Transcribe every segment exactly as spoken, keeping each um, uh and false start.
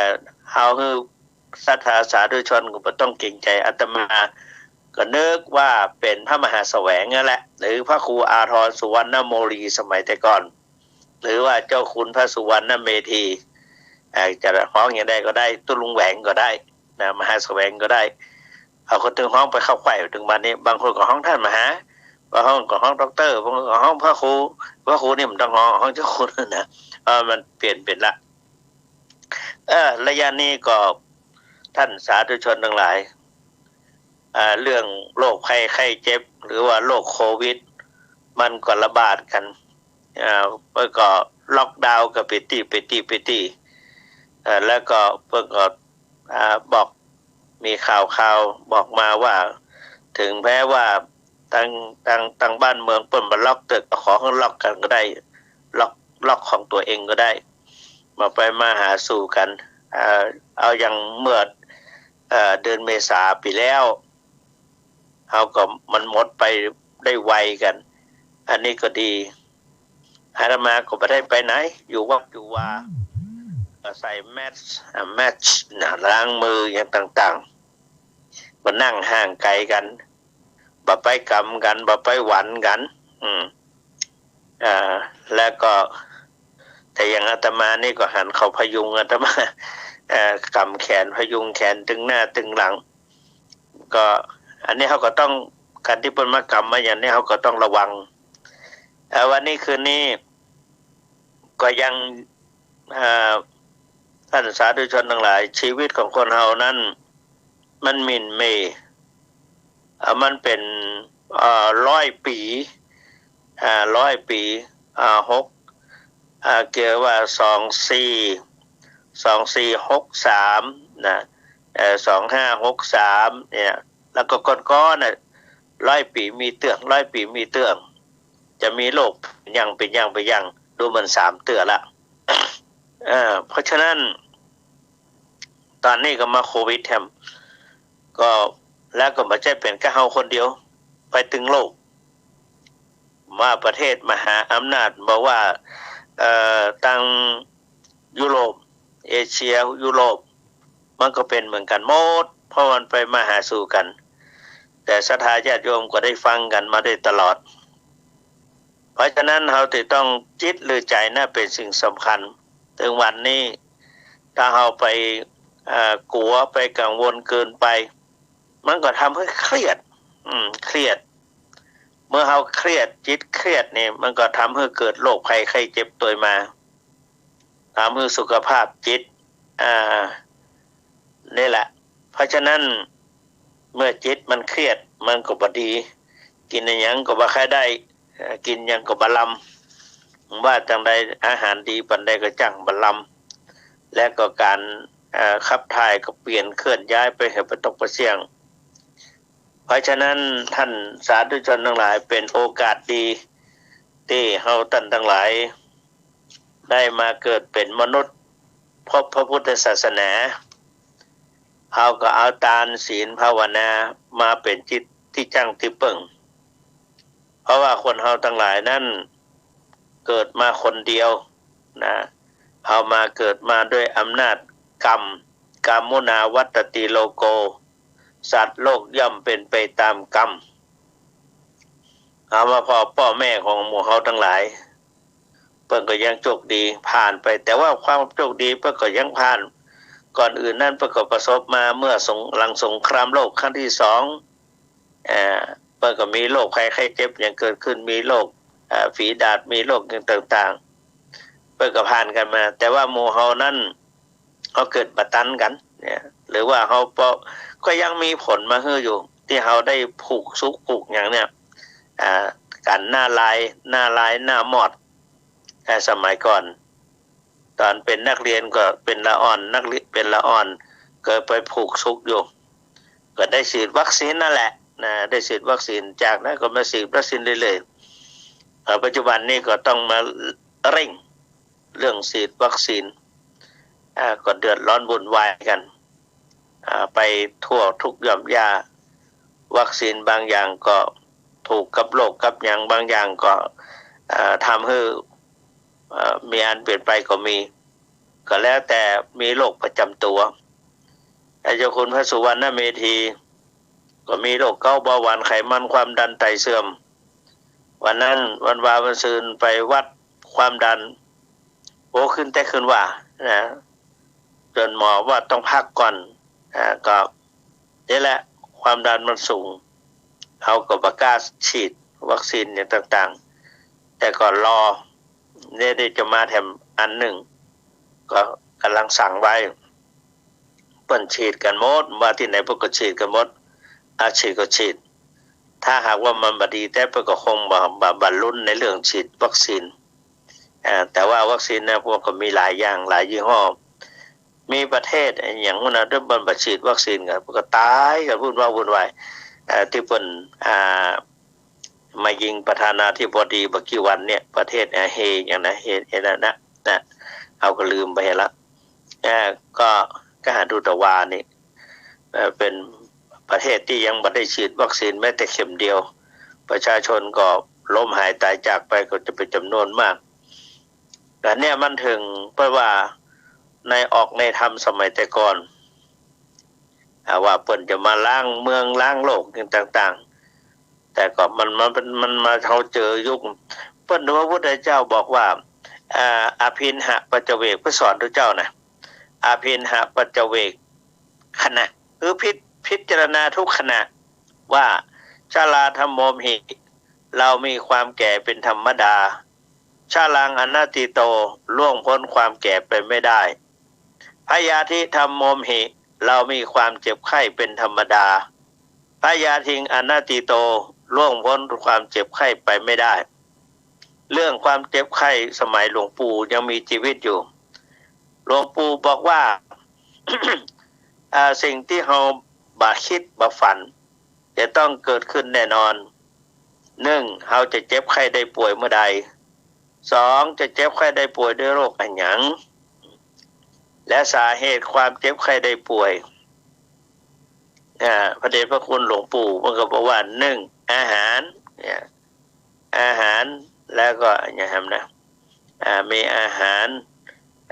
อ เอาหื้อศรัทธาสาธุชนก็บ่ต้องเกรงใจ๋ อาตมาก็นึกว่าเป๋นพระมหาแสวงนั่นแหละ หรือพระครูอาทรสุวรรณโมลีสมัยแต่ก่อน หรือว่าเจ้าคุณพระสุวรรณเมธี เอ่อ จะฮ้องอย่างใดก็ได้ ตุ๊ลุงแหวงก็ได้นะ มหาแสวงก็ได้ เขาก็ตึงฮ้องไปเข้าใคว่ตึงบัดนี้ บางคนก็ฮ้องต้านมหา บางคนก็ฮ้องด็อกเตอร์ บางคนก็ฮ้องพระครู พระครูนี่มันต้องฮ้อง ฮ้องเจ้าคุณนะ เออ มันเปลี่ยนเป๋นละ เออ ระยะนี้ก็ต้านสาธุชนตังหลาย เอ่อ เรื่องโรคภัยไข้เจ็บ หรือว่าโรคโควิด มันก็ระบาดกั๋น เอ่อ เปิ้นก็ล็อกดาวน์กั๋นไปตี้ ไปตี้ ไปตี้ เอ่อ แล้วก็เปิ้นก็ อ่า บอก มีข่าว ข่าวบอกมาว่า ถึงแม้ว่าตัง ตัง ตังบ้านเมืองเปิ้นบ่ล็อกเต๊อะ ก็ขอหื้อล็อกกั๋นก็ได้ ล็อก ล็อกของตั๋วเองก็ได้ บ่ไปมาหาสู่กั๋น เอ่อ เอาอย่างเมื่อ เอ่อ เดือนเมษาปี๋แล้ว เฮาก็มันหมดไปได้ไวกั๋น อันนี้ก็ดี อาตมาก็บ่ได้ไปไหน อยู่วัดอยู่วา ก็ใส่แมสก์ อ่า แมสก์นะ ล้างมืออย่างต่างๆ ก็นั่งห่างไก๋กั๋น บ่ไปกำกั๋น บ่ไปหวันกั๋น อืม อ่า แล้วก็ แต่อย่างอาตมานี่ก็หันเขาพยุงอาตมา เอ่อ กำแขนพยุงแขนตึงหน้าตึงหลัง ก็อันนี้เฮาก็ต้อง ก๋านตี้เปิ้นมากำมาอย่างนี้เฮาก็ต้องระวัง เอ่อ วันนี้คืนนี้ก็ยัง เอ่อ ต้านสาธุชนตังหลาย ชีวิตของคนเฮานั้นมันหมิ่นเหม่ เอ่อ มันเป๋น เอ่อ ร้อยปี๋ อ่า ร้อยปี๋ อ่า หก อ่า เกี่ยวว่า สองสี่ สองสี่หกสาม นะ เอ่อ สองห้าหกสาม เนี่ย แล้วก็ก่อนๆ น่ะ ร้อยปี๋มีเตื้อง ร้อยปี๋มีเตื้อง จะมีโรคอย่างเป๋นอย่างไปอย่าง ดูเหมือนสามเตื้อละ เอ่อ เพราะฉะนั้น ต๋อนนี้ก็มาโควิดแถม ก็ แล้วก็บ่ใจ้เป๋นก้าเฮาคนเดียว ไปตึงโลก ว่าประเทศมหาอำนาจ บ่ว่า เอ่อ ตังยุโรป เอเชีย ยุโรป มันก็เป๋นเหมือนกั๋นหมด เพราะมันไปมาหาสู่กั๋น แต่ศรัทธาญาติโยมก็ได้ฟังกั๋นมาโดยตลอด เพราะฉะนั้นเฮาจะต้องจิตหรือใจ๋น่ะเป๋นสิ่งสำคัญ เถิงวันนี้ ถ้าเฮาไป เอ่อ กั๋ว ไปกังวลเกินไป มันก็ทำหื้อเครียด อืม เครียด เมื่อเฮาเครียด จิตเครียดนี่ มันก็ทำหื้อเกิดโรคภัยไข้เจ็บตวยมา ทำหื้อสุขภาพจิต อ่า นี่แหละ เพราะฉะนั้น เมื่อจิตมันเครียด มันก็บ่ดี กิ๋นอะหยังก็บ่ค่อยได้ เอ่อ กิ๋นหยังก็บ่ลำ ว่าจั่งใด อาหารดีปานใดก็จั่งบ่ลำ และก็ก๋าน เอ่อ ขับถ่ายก็เปลี่ยนเคลื่อนย้ายไปหื้อปะตกปะเสี้ยง เพราะฉะนั้นต้านสาธุชนตังหลาย เป๋นโอกาสดี ตี้เฮาต้านตังหลาย ได้มาเกิดเป๋นมนุษย์ พบพระพุทธศาสนา เฮาก็เอาตาน ศีล ภาวนา มาเป๋นจิตตี้จั้งตี้เปิ้ง เพราะว่าคนเฮาตังหลายนั้น เกิดมาคนเดียวนะ เฮามาเกิดมาด้วยอำนาจกรรม กรรมมุนาวัตตติโลโก สัตว์โลกย่อมเป๋นไปต๋ามกรรม เฮามาผ่อป้อแม่ของหมู่เฮาตังหลาย เปิ้นก็ยังโจคดีผ่านไป แต่ว่าความโจคดีเปิ้นก็ยังผ่าน ก่อนอื่นนั้นเปิ้นก็ประสบมาเมื่อสง หลังสงครามโลกครั้งตี้สอง เอ่อ เปิ้นก็มีโรคภัยไข้เจ็บหยังเกิดขึ้น มีโรค เอ่อ ฝีดาษ มีโรคหยังต่างๆ เปิ้นก็ผ่านกั๋นมา แต่ว่าหมู่เฮานั้น เฮาเกิดบ่ตันกั๋นเนี่ย หรือว่าเฮาเปาะ ก็ยังมีผลมาหื้ออยู่ ตี้เฮาได้ผูกสุขผูกหยังเนี่ย อ่า ก๋านหน้าลาย หน้าลาย หน้ามอด อ่า สมัยก่อน ต๋อนเป๋นนักเรียนก็เป๋นละอ่อน นักเรียนเป๋นละอ่อน ก็ไปผูกสุขอยู่ ก็ได้ฉีดวัคซีนนั่นแหละนะ ได้ฉีดวัคซีน จากนั้นก็มาฉีดวัคซีนเรื่อยๆ เอ่อ ปัจจุบันนี้ก็ต้องมาเร่งเรื่องฉีดวัคซีน อ่า ก็เดือดร้อนวุ่นวายกั๋น อ่า ไปทั่วทุกหย่อมหญ้า วัคซีนบางอย่างก็ถูกกับโรคกับหยัง บางอย่างก็ อ่า ทำหื้อ เอ่อ มีอันเปลี่ยนไปก็มี ก็แล้วแต่มีโรคประจ๋ำตั๋ว ไอ้เจ้าคุณพระสุวรรณเมธี ก็มีโรคเกาต์เบาหวานไขมันความดันไตเสื่อม วันนั้นวันวาวันซืนไปวัดความดัน โอ้ ขึ้นแต่ขึ้นว่านะ จ๋นหมอว่าต้องพักก่อน อ่า ก็นี่แหละความดันมันสูง เขาก็บ่กล้าฉีดวัคซีนอย่างต่างๆ แต่ก็รอ เนี่ยเดี๋ยวจะมาแถมอันนึ่ง ก็ก่ำลังสั่งไว้ เปิ้นฉีดกั๋นหมด ว่าตี้ไหนเปิ้นก็ฉีดกั๋นหมด อ่า ฉีดก็ฉีด ถ้าหากว่ามันบ่ดีแต๊เปิ้นก็คงบ่ บ่ บ่ลุ้นในเรื่องฉีดวัคซีน อ่า แต่ว่าวัคซีนนะ พวกก็มีหลายอย่างหลายยี่ห้อ มีประเทศอะหยังหั้นนะ ถ้ามันบ่ฉีดวัคซีนกั๋น เปิ้นก็ต๋ายกั๋นวุ่นวายวุ่นวาย เอ่อ ตี้เปิ้น อ่า มายิงประธานาธิบดีบ่กี่วันเนี่ย ประเทศ เอ่อ เฮ หยังนะ เฮ เฮ นั่นนะ นะ เฮาก็ลืมไปละ เอ่อ ก็ ก็หาดูตะวานี่ เอ่อ เป๋นประเทศตี้ยังบ่ได้ฉีดวัคซีนแม้แต่เข็มเดียว ประชาชนก็ล้มหายต๋ายจากไปก็จะเป๋นจ๋ำนวนมาก แต่เนี่ยมันเถิง เพราะว่าในออกในธรรมสมัยแต่ก่อน อ่า ว่าเปิ้นจะมาล้างเมืองล้างโลกอย่างต่างๆ แต่ก็มัน มันเป็น มันมา เฮาเจอยุค เปิ้น พระพุทธเจ้าบอกว่า อ่า อภิณหปัจจเวก เปิ้นสอนพระเจ้านะ อภิณหปัจจเวกขณะ คือพิจ- พิจารณาทุกขณะว่า ชราธัมโมมหิ เรามีความแก่เป็นธรรมดา ชรังอนัตถิโต ล่วงพ้นความแก่ไปไม่ได้ พยาธิธัมโมมหิ เรามีความเจ็บไข้เป็นธรรมดา พยาธิงอนัตถิโต ล่วงพ้นความเจ็บไข้ไปไม่ได้ เรื่องความเจ็บไข้สมัยหลวงปู่ยังมีชีวิตอยู่ หลวงปู่บอกว่า อ่า สิ่งตี้เฮาบ่คิดบ่ฝัน จะต้องเกิดขึ้นแน่นอน นึ่ง เฮาจะเจ็บไข้ได้ป่วยเมื่อใด สอง จะเจ็บไข้ได้ป่วยด้วยโรคอะหยัง และสาเหตุความเจ็บไข้ได้ป่วย อ่า พระเดชพระคุณหลวงปู่เปิ้นก็บอกว่า นึ่ง อาหาร เนี่ย อาหาร แล้วก็อะหยังนะ อ่า มีอาหาร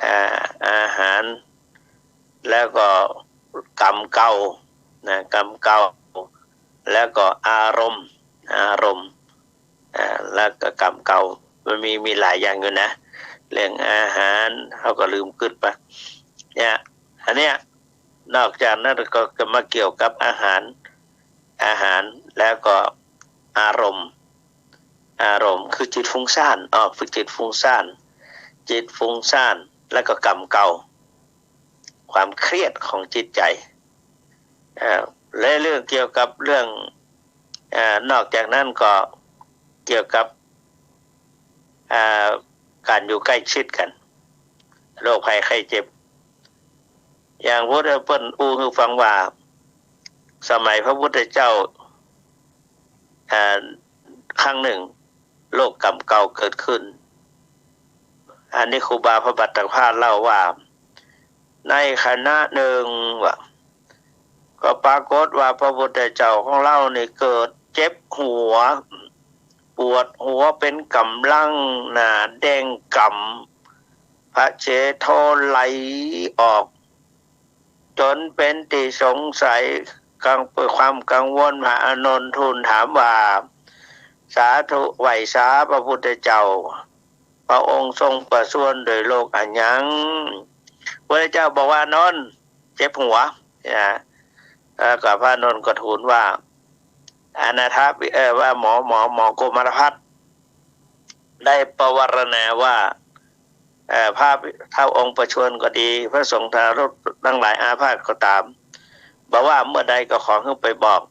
อ่า อาหาร แล้วก็ก๋รรมเก่า นะ ก๋รรมเก่า แล้วก็อารมณ์ อารมณ์ อ่า แล้วก็ก๋รรมเก่า มันมี มีหลายอย่างอยู่นะ เรื่องอาหาร เฮาก็ลืมกึ๊ดไป เนี่ย อันเนี้ย นอกจากนั้นก็จะมาเกี่ยวกับอาหาร อาหาร แล้วก็อารมณ์ อารมณ์คือจิตฟุ้งซ่าน อ้อ คือจิตฟุ้งซ่าน จิตฟุ้งซ่าน แล้วก็ก๋รรมเก่า ความเครียดของจิตใจ๋ อ่า และเรื่องเกี่ยวกับเรื่อง อ่า นอกจากนั้นก็เกี่ยวกับ อ่า ก๋านอยู่ใก้ชิดกั๋น โรคภัยไข้เจ็บ อย่างพุทธเปิ้นอู้หื้อฟังว่า สมัยพระพุทธเจ้า อ่า ครั้งนึ่ง โรคก๋รรมเก่าเกิดขึ้น อันนี้ครูบาพระปัตตภาสเล่าว่า ในขณะนึ่งว่า ก็ปรากฏว่าพระพุทธเจ้าของเฮานี่เกิดเจ็บหัว ปวดหัวเป๋นก๋ำลัง หน้าแดงก่ำ พระเจโทไหลออก จ๋นเป๋นตี้สงสัย กัง- เปิ้นความกังวล พระอานนท์ทูลถามว่า สาธุ ไหว้สาพระพุทธเจ้า พระองค์ทรงประชวรด้วยโรคอะหยัง พระพุทธเจ้าบอกว่า อานนท์ เจ็บหัว นะ แล้วก็พระอานนท์ก็ทูลว่า อนาถปิ- เอ่อ ว่าหมอ หมอ หมอโกมารพัส ได้ปวารณาว่า เอ่อ พระ ถ้าองค์ประชวรก็ดี พระสงฆ์ทารกทั้งหลายอาพาธก็ต๋าม บ่ว่าเมื่อใดก็ขอหื้อไปบอก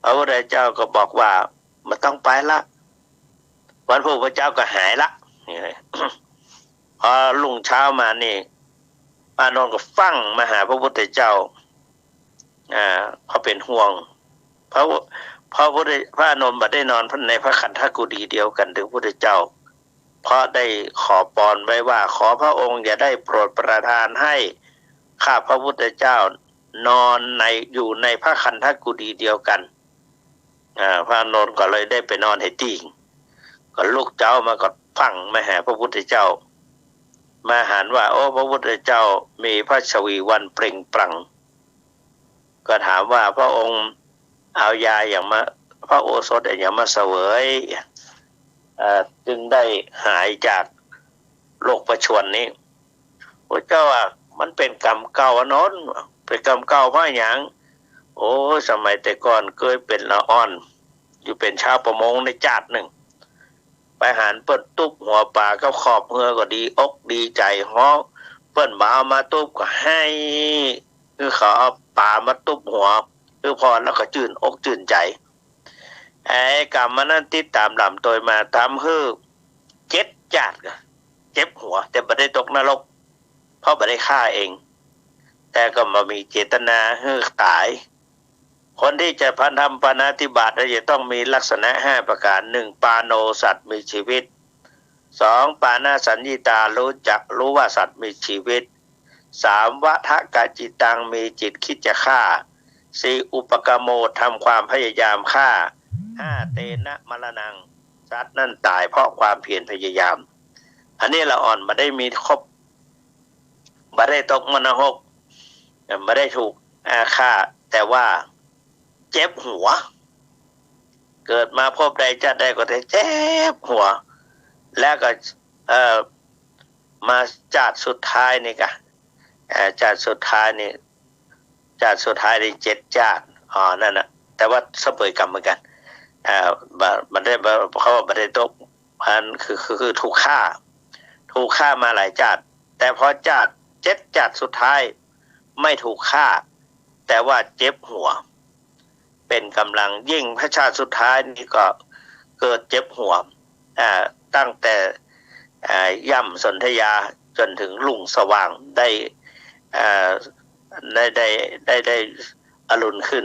พระพุทธเจ้าก็บอกว่า บ่ต้องไปละ วันพุธพระเจ้าก็หายละ พอรุ่งเช้ามานี่ พระอานนท์ก็ฟั่งมาหาพระพุทธเจ้า อ่า เพราะเป๋นห่วง พระ พระพุทธ- พระอานนท์บ่ได้นอนในพระคันธกุฎีเดียวกั๋นตึงพุทธเจ้า เพราะได้ขอปอนไว้ว่า ขอพระองค์อย่าได้โปรดประทานให้ข้าพระพุทธเจ้านอนใน อยู่ในพระคันธกุฎีเดียวกั๋น อ่า พระอานนท์ก็เลยได้ไปนอนแหมตี้ ก็ลุกเจ๊ามาก็ฟั่งมาหาพระพุทธเจ้า มาหันว่า โอ้ พระพุทธเจ้ามีพระชวีวันเปล่งปลั่ง ก็ถามว่าพระองค์เอายาหยังมา พระโอสถหยังมาเสวย เอ่อ จึงได้หายจากโรคประชวรนี้ พระเจ้าว่า มันเป๋นกรรมเก่าอะนนท์ เป๋นกรรมเก่าเพราะหยัง โอ้ สมัยแต่ก่อนเกยเป๋นละอ่อน อยู่เป๋นชาวประมงในจาตินึ่ง ไปหันเปิ้นตุ๊บหัวป๋ากับขอบเฮือก็ดีอกดีใจ๋ ฮ้อง เปิ้นบ่เอามาตุ๊บก็ไห้ คือเขาเอาป๋ามาตุ๊บหัว คือผ่อนแล้วก็จื้นอกจื้นใจ๋ ไอ้กรรมมันนั้นติดต๋ามหลังตวยมา ทำหื้อเจ็ดจาติก็เจ็บหัว แต่บ่ได้ตกนรก เพราะบ่ได้ฆ่าเอง แต่ก็บ่มีเจตนาหื้อต๋าย คนที่จะทำปาณาติบาตแล้วจะต้องมีลักษณะห้าประก๋าน หนึ่ง ปาโณ สัตว์มีชีวิต สอง ปาณาสัญญิตา รู้จัก รู้ว่าสัตว์มีชีวิต สาม วะทะกะจิตตัง มีจิตคิดจะฆ่า สี่ อุปกรรมโม ทำความพยายามฆ่า ห้า เตนะมะระณัง สัตว์นั้นต๋ายเพราะความเพียรพยายาม อันนี้ละอ่อนบ่ได้มีครบ บ่ได้ตกมรณะหก บ่ได้ถูก อ่า ฆ่า แต่ว่าเจ็บหัว เกิดมาภพใดจาติใดก็ได้เจ็บหัว แล้วก็ เอ่อ มาจาติสุดท้ายนี่กะ เอ่อ จาติสุดท้ายนี่ จาติสุดท้ายนี่เจ็ดจาติ อ๋อ นั่นน่ะ แต่ว่าเสมอกรรมเหมือนกั๋น เอ่อ บ่ บ่ได้ บ่ เขาว่าบ่ได้ตก อันคือ คือ คือถูกฆ่า ถูกฆ่ามาหลายจาติ แต่พอจาติ เจ็ดจาติสุดท้ายไม่ถูกฆ่า แต่ว่าเจ็บหัว เป๋นก๋ำลัง ยิ่งพระชาติสุดท้ายนี่ก็เกิดเจ็บหัว อ่า ตั้งแต่ อ่า ย่ำสนธยาจ๋นถึงรุ่งสว่าง ได้ อ่า ได้ ได้ ได้ ได้อรุณขึ้น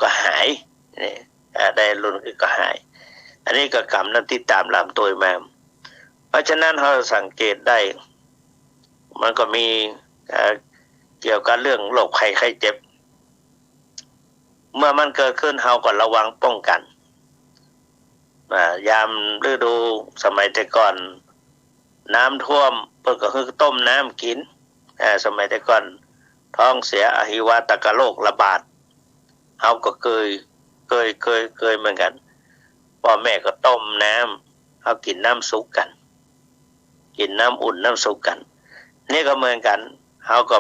ก็หาย นี่ อ่า ได้อรุณขึ้นก็หาย อันนี้ก็กรรมนั้นติดต๋ามหลังตวยมา เพราะฉะนั้นเฮาสังเกตได้ มันก็มี เอ่อ เกี่ยวกับเรื่องโรคภัยไข้เจ็บ เมื่อมันเกิดขึ้นเฮาก็ระวังป้องกั๋น อ่า ยามฤดู สมัยแต่ก่อนน้ำท่วม เปิ้นก็หื้อต้มน้ำกิ๋น อ่า สมัยแต่ก่อนท้องเสียอหิวาตกโรคระบาด เฮาก็เกย เกย เกย เกยเหมือนกั๋น ป้อแม่ก็ต้มน้ำ เฮากิ๋นน้ำสุกกั๋น กิ๋นน้ำอุ่นน้ำสุกกั๋น นี่ก็เหมือนกั๋น เฮาก็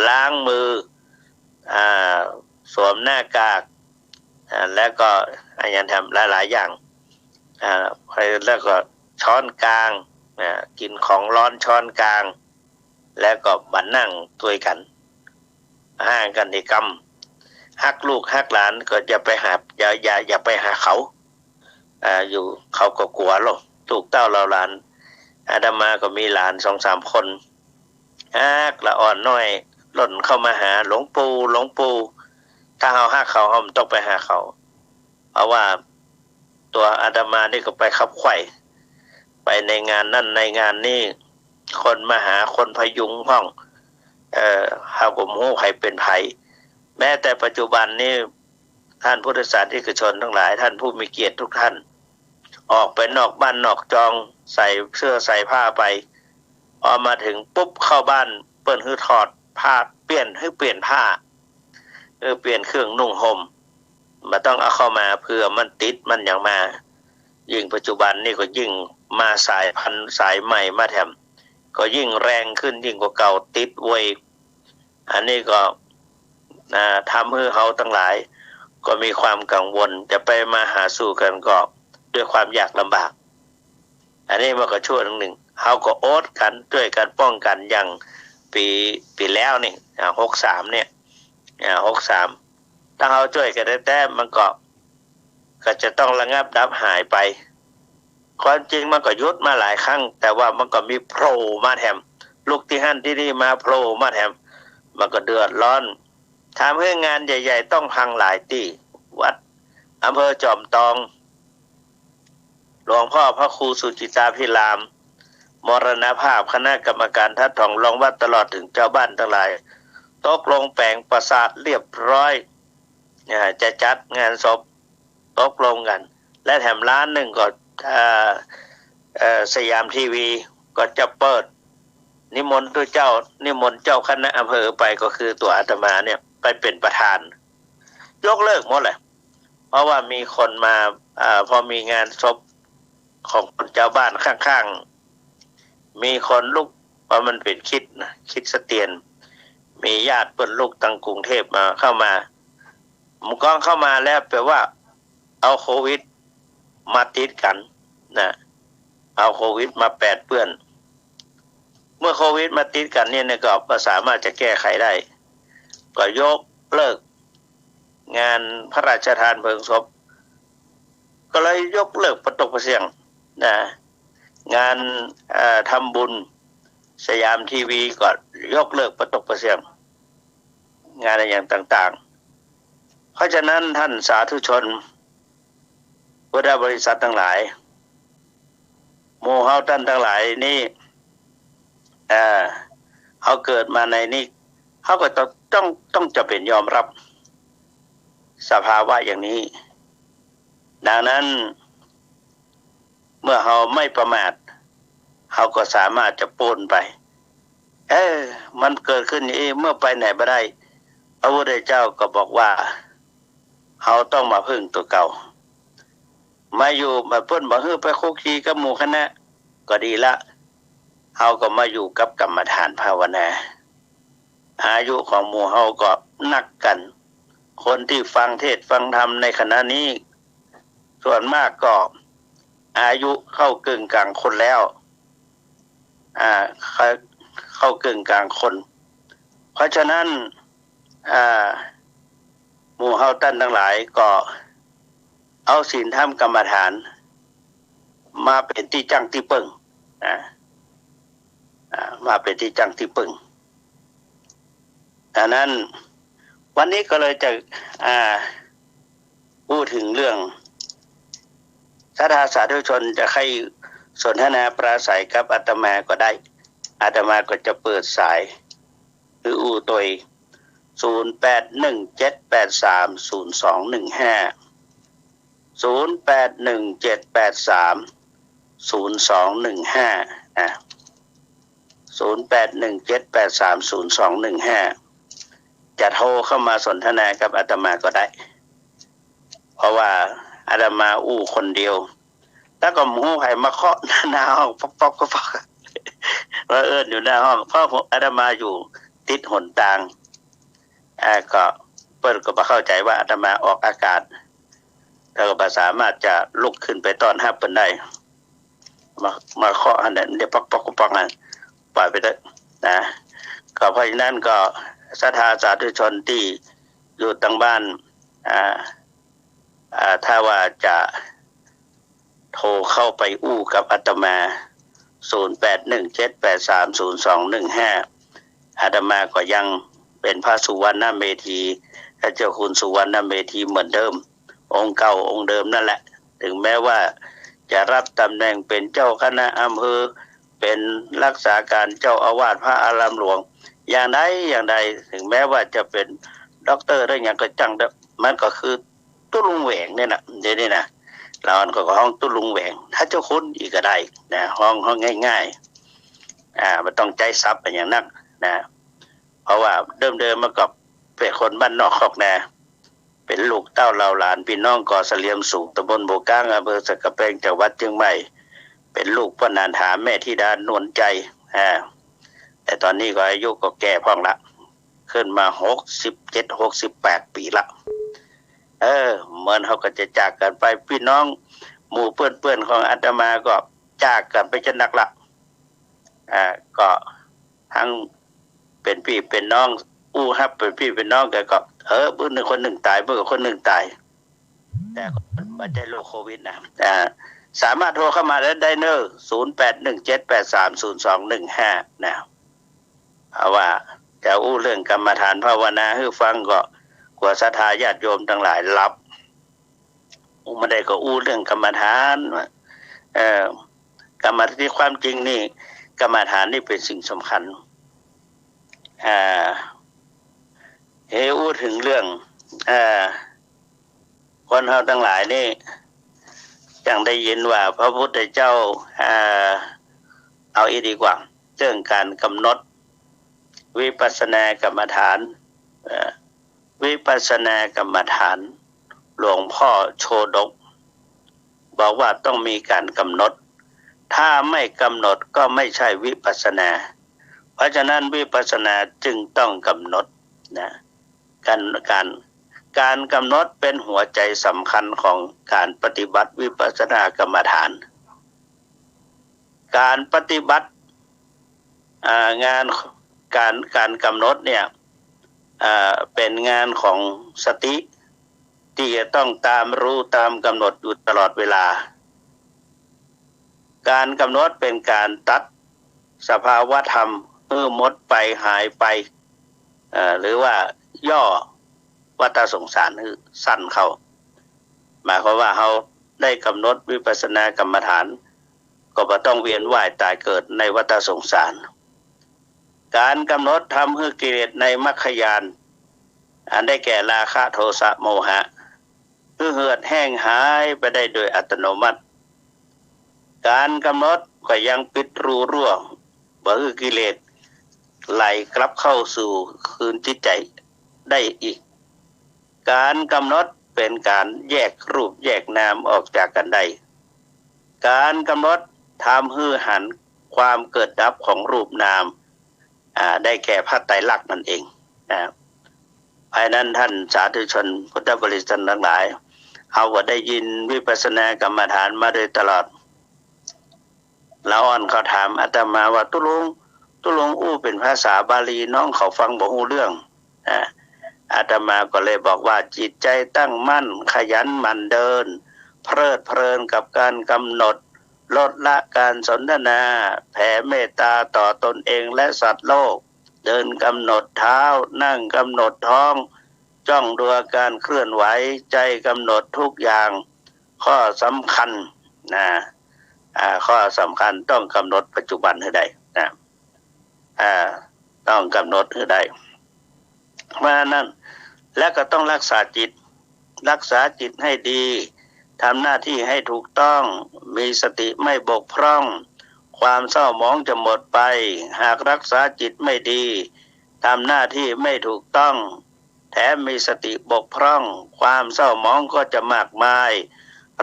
ล้างมือ อ่า สวมหน้ากาก อ่า แล้วก็อะหยังแถมหลายๆ อย่าง อ่า แล้วก็ช้อนกลาง อ่า กิ๋นของร้อนช้อนกลาง แล้วก็บ่านั่งตวยกั๋น ห่างกั๋นตี้กำ ฮักลูกฮักหลานก็อย่าไปหา อย่า อย่า อย่าไปหาเขา อ่า อยู่ เขาก็กั๋วลอ ลูกเต้าเหล่าหลาน อาตมาก็มีหลานสองสามคน ฮักละอ่อนน้อย ล่นเข้ามาหา หลวงปู่ หลวงปู่ ถ้าเฮาฮักเขา เฮาบ่ต้องไปหาเขา เพราะว่าตั๋วอาตมานี่ก็ไปขวัญไขว่ ไปในงานนั่นในงานนี่ คนมาหา คนพยุงพ่อง เอ่อ เฮาก็บ่ฮู้ใผเป๋นใผ แม้แต่ปัจจุบันนี้ ท่านพุทธศาสนิกชนทั้งหลาย ท่านผู้มีเกียรติทุกท่าน ออกไปนอกบ้านนอกจอง ใส่เสื้อใส่ผ้าไป พอมาถึงปุ๊บเข้าบ้าน เปิ้นหื้อถอดผ้า เปลี่ยน หื้อเปลี่ยนผ้า หื้อเปลี่ยนเครื่องนุ่งห่ม บ่ต้องเอาเข้ามา เผื่อมันติดมันหยังมา ยิ่งปัจจุบันนี่ก็ยิ่งมาสายพันธุ์สายใหม่มาแถม ก็ยิ่งแรงขึ้นยิ่งกว่าเก่า ติดไว อันนี้ก็ อ่า ทำหื้อเฮาตังหลายก็มีความกังวล จะไปมาหาสู่กั๋นก็ด้วยความยากลำบาก อันนี้มันก็ช่วยหนึ่ง เฮาก็อดกั๋น จ้วยกั๋นป้องกั๋น อย่างปี๋ ปี๋แล้วนี่ อ่า หกสามเนี่ย อ่า หกสาม ถ้าเฮาจ้วยกั๋นแต๊ๆ มันก็ ก็จะต้องระงับดับหายไป ความจริงมันก็หยุดมาหลายครั้ง แต่ว่ามันก็มีโผล่มาแถม ลุกตี้หั้นตี้นี่มาโผล่มาแถม มันก็เดือดร้อน ทำหื้องานใหญ่ๆ ต้องพังหลายตี้ วัดอำเภอจอมตอง หลวงพ่อพระครูสุจิตตาภิราม มรณภาพ คณะกรรมการทัดถ่องรองวัดตลอดถึงจาวบ้านตังหลาย ตกลงแป๋งปราสาทเรียบร้อย อ่า จะจัดงานศพ ตกลงกั๋น และแถมร้านนึ่งก็ เอ่อ เอ่อ สยามทีวีก็จะเปิด นิมนต์ตั๋วเจ้า นิมนต์เจ้าคณะอำเภอไป ก็คือตั๋วอาตมาเนี่ยไปเป๋นประธาน ยกเลิกหมดเลย เพราะว่ามีคนมา อ่า พอมีงานศพของคนจาวบ้านข้างๆ มีคนลุก เพราะมันเป๋นคริสต์นะ คริสเตียน มีญาติเปิ้นลุกตังกรุงเทพฯมา เข้ามา หมู่กองเข้ามาแล้ว แปลว่าเอาโควิดมาติดกั๋นนะ เอาโควิดมาแปดเปื้อน เมื่อโควิดมาติดกั๋นเนี่ย เนี่ยก็บ่สามารถจะแก้ไขได้ ก็ยกเลิกงานพระราชทานเพลิงศพ ก็เลยยกเลิกปะตกปะเสี้ยงนะ งาน เอ่อ ทำบุญสยามทีวีก็ยกเลิกปะตกปะเสี้ยง งานอะหยังต่างๆ เพราะฉะนั้นท่านสาธุชนพุทธบริษัทตังหลาย หมู่เฮาต้านตังหลายนี่ เอ่อ เฮาเกิดมาในนี้ เฮาก็ต้อง ต้อง ต้องจ๋ำเป๋นยอมรับสภาวะอย่างนี้ ดังนั้น เมื่อเฮาไม่ประมาท เฮาก็สามารถจะป๊นไป เออ มันเกิดขึ้นอย่างนี้ เมื่อไปไหนบ่ได้ พระพุทธเจ้าก็บอกว่า เฮาต้องมาพึ่งตั๋วเก่า มาอยู่ มาเปิ้นบ่หื้อไปคลุกคลีกับหมู่คณะ ก็ดีละ เฮาก็มาอยู่กับกรรมฐานภาวนา อายุของหมู่เฮาก็นักกั๋น คนตี้ฟังเทศน์ฟังธรรมในขณะนี้ ส่วนมากก็อายุเข้ากึ่งกลางคนแล้ว อ่า เข้า เข้ากึ่งกลางคน เพราะฉะนั้น อ่า หมู่เฮาต้านตังหลายก็เอาศีลธรรมกรรมฐาน มาเป๋นตี้จั้งตี้เปิ้ง อ่า อ่า มาเป๋นตี้จั้งตี้เปิ้ง ดังนั้น วันนี้ก็เลยจะ อ่า อู้เถิงเรื่อง ศรัทธาสาธุชนจะใค่สนทนาปราศรัยกับอาตมาก็ได้ อาตมาก็จะเปิดสายหื้ออู้ตวย ศูนย์แปดหนึ่งเจ็ดแปดสามศูนย์สองหนึ่งห้า ศูนย์แปดหนึ่งเจ็ดแปดสามศูนย์สองหนึ่งห้า นะ ศูนย์แปดหนึ่งเจ็ดแปดสามศูนย์สองหนึ่งห้า จะโทรเข้ามาสนทนากับอาตมาก็ได้ เพราะว่าอาตมาอู้คนเดียว แล้วก็บ่ฮู้ใผมาเคาะหน้าห้อง ป๊อกๆ ป๊อกๆ มาเอิ้นอยู่หน้าห้อง เพราะอาตมาอยู่ติดหนตาง อ่า ก็เปิ้นก็บ่เข้าใจ๋ว่าอาตมาออกอากาศ แล้วก็บ่สามารถจะลุกขึ้นไปต้อนฮับเปิ้นได้ มา มาเคาะหั้นแหละ เดี๋ยวป๊อกๆ ป๊อกๆ หั้น ปล่อยไปเต๊อะ นะ ก็เพราะฉะนั้นก็ศรัทธาสาธุชนตี้อยู่ตางบ้าน อ่า อ่า ถ้าว่าจะโทรเข้าไปอู้กับอาตมา ศูนย์แปดหนึ่งเจ็ดแปดสามศูนย์สองหนึ่งห้า อาตมาก็ยังเป๋นพระสุวรรณเมธี พระเจ้าคุณสุวรรณเมธีเหมือนเดิม องค์เก่าองค์เดิมนั่นแหละ ถึงแม้ว่าจะรับตำแหน่งเป๋นเจ้าคณะอำเภอ เป๋นรักษาการเจ้าอาวาสพระอารามหลวง อย่างใดอย่างใด ถึงแม้ว่าจะเป๋นด็อกเตอร์ได้หยังก็จั้งเต๊อะ มันก็คือตุ๊ลุงแหวงเนี่ยนะ เดี๋ยวนี้นะ ลาวก็ฮ้องตุ๊ลุงแหวง ถ้าเจ้าคุณอีกก็ได้นะ ฮ้อง ฮ้องง่ายๆ อ่า บ่ต้องใจ๊ศัพท์อะหยังนักนะ เพราะว่าเดิมๆ มาก็เป๋นคนบ้านนอกคอกนา เป๋นลูกเต้าเหล่าหลานพี่น้องก่อเสลียมสูง ตำบลโบวกลาง อำเภอสันกำแพง จังหวัดเจียงใหม่ เป๋นลูกป้อหนานถา แม่ธิดานวลใจ อ่า แต่ต๋อนนี้ก็อายุก็แก่พ่องละ ขึ้นมาหกสิบเจ็ด หกสิบแปดปี๋ละ เออ เหมือนเฮาก็จะจากกั๋นไป พี่น้องหมู่เปื้อนๆ ของอาตมาก็จากกั๋นไปจะนักละ อ่า ก็ทั้งเป๋นปี้เป๋นน้อง อู้ฮับเป๋นปี้เป๋นน้องกั๋นก็ เออ มื้อนึ่งคนนึ่งต๋าย มื้อก็คนนึ่งต๋าย แต่บ่ใจ้โรคโควิดนะ อ่า สามารถโทรเข้ามาได้ ได้เน่อ ศูนย์แปดหนึ่งเจ็ดแปดสามศูนย์สองหนึ่งห้า นะ เพราะว่าจะอู้เรื่องกรรมฐานภาวนาหื้อฟังก็กั๋วศรัทธาญาติโยมตังหลายหลับ อู้บ่ได้ก็อู้เรื่องกรรมฐาน เอ่อ กรรมฐาน ตี้ความจริงนี่ กรรมฐานนี่เป๋นสิ่งสำคัญ อ่า หื้ออู้เถิงเรื่อง เอ่อ คนเฮาตังหลายนี่ จั้งได้ยินว่าพระพุทธเจ้า เอ่อ เอาอี้ดีกว่า เรื่องการกำหนดวิปัสสนากรรมฐาน เอ่อ วิปัสสนากรรมฐาน หลวงพ่อโชดก บอกว่าต้องมีการกำหนด ถ้าไม่กำหนดก็ไม่ใช่วิปัสสนา เพราะฉะนั้นวิปัสสนาจึงต้องกำหนดนะ การ การ การกำหนดเป็นหัวใจสำคัญของการปฏิบัติวิปัสสนากรรมฐาน การปฏิบัติ อ่า งาน การ การกำหนดเนี่ย อ่า เป็นงานของสติ ที่จะต้องตามรู้ตามกำหนดอยู่ตลอดเวลา การกำหนดเป็นการตัดสภาวธรรมหื้อหมดไปหายไป เอ่อ หรือว่าย่อวัฏสงสารหื้อสั้นเข้า หมายความว่าเฮาได้กำหนดวิปัสสนากรรมฐาน ก็บ่ต้องเวียนว่ายตายเกิดในวัฏสงสาร การกำหนดทำหื้อกิเลสในมรรคญาณ อันได้แก่ราคะ โทสะ โมหะ หื้อเหือดแห้งหายไปได้โดยอัตโนมัติ การกำหนดก็ยังปิดรูรั่ว บ่หื้อกิเลสไหลกลับเข้าสู่คืนจิตใจ๋ได้อีก การกำหนดเป็นการแยกรูปแยกนามออกจากกั๋นได้ การกำหนดทำหื้อหันความเกิดดับของรูปนาม อ่า ได้แก่พระไตรลักษณ์นั่นเองนะ เพราะฉะนั้นท่านสาธุชนพุทธบริษัททั้งหลาย เฮาก็ได้ยินวิปัสสนากรรมฐานมาโดยตลอด ลาอ่อนเขาถามอาตมาว่า ตุ๊ลุง ตุ๊ลุงอู้เป๋นภาษาบาลี น้องเขาฟังบ่ฮู้เรื่อง อ่า อาตมาก็เลยบอกว่า จิตใจตั้งมั่น ขยันหมั่นเดิน เพลิดเพลินกับการกำหนด ลดละการสนทนา แผ่เมตตาต่อตนเองและสัตว์โลก เดินกำหนดเท้า นั่งกำหนดท้อง จ้องดูอาการเคลื่อนไหว ใจกำหนดทุกอย่าง ข้อสำคัญนะ อ่า ข้อสำคัญต้องกำหนดปัจจุบันหื้อได้นะ อ่า ต้องกำหนดหื้อได้ เพราะฉะนั้น และก็ต้องรักษาจิต รักษาจิตให้ดี ทำหน้าที่ให้ถูกต้อง มีสติไม่บกพร่อง ความเศร้าหมองจะหมดไป หากรักษาจิตไม่ดี ทำหน้าที่ไม่ถูกต้อง แถมมีสติบกพร่อง ความเศร้าหมองก็จะมากมาย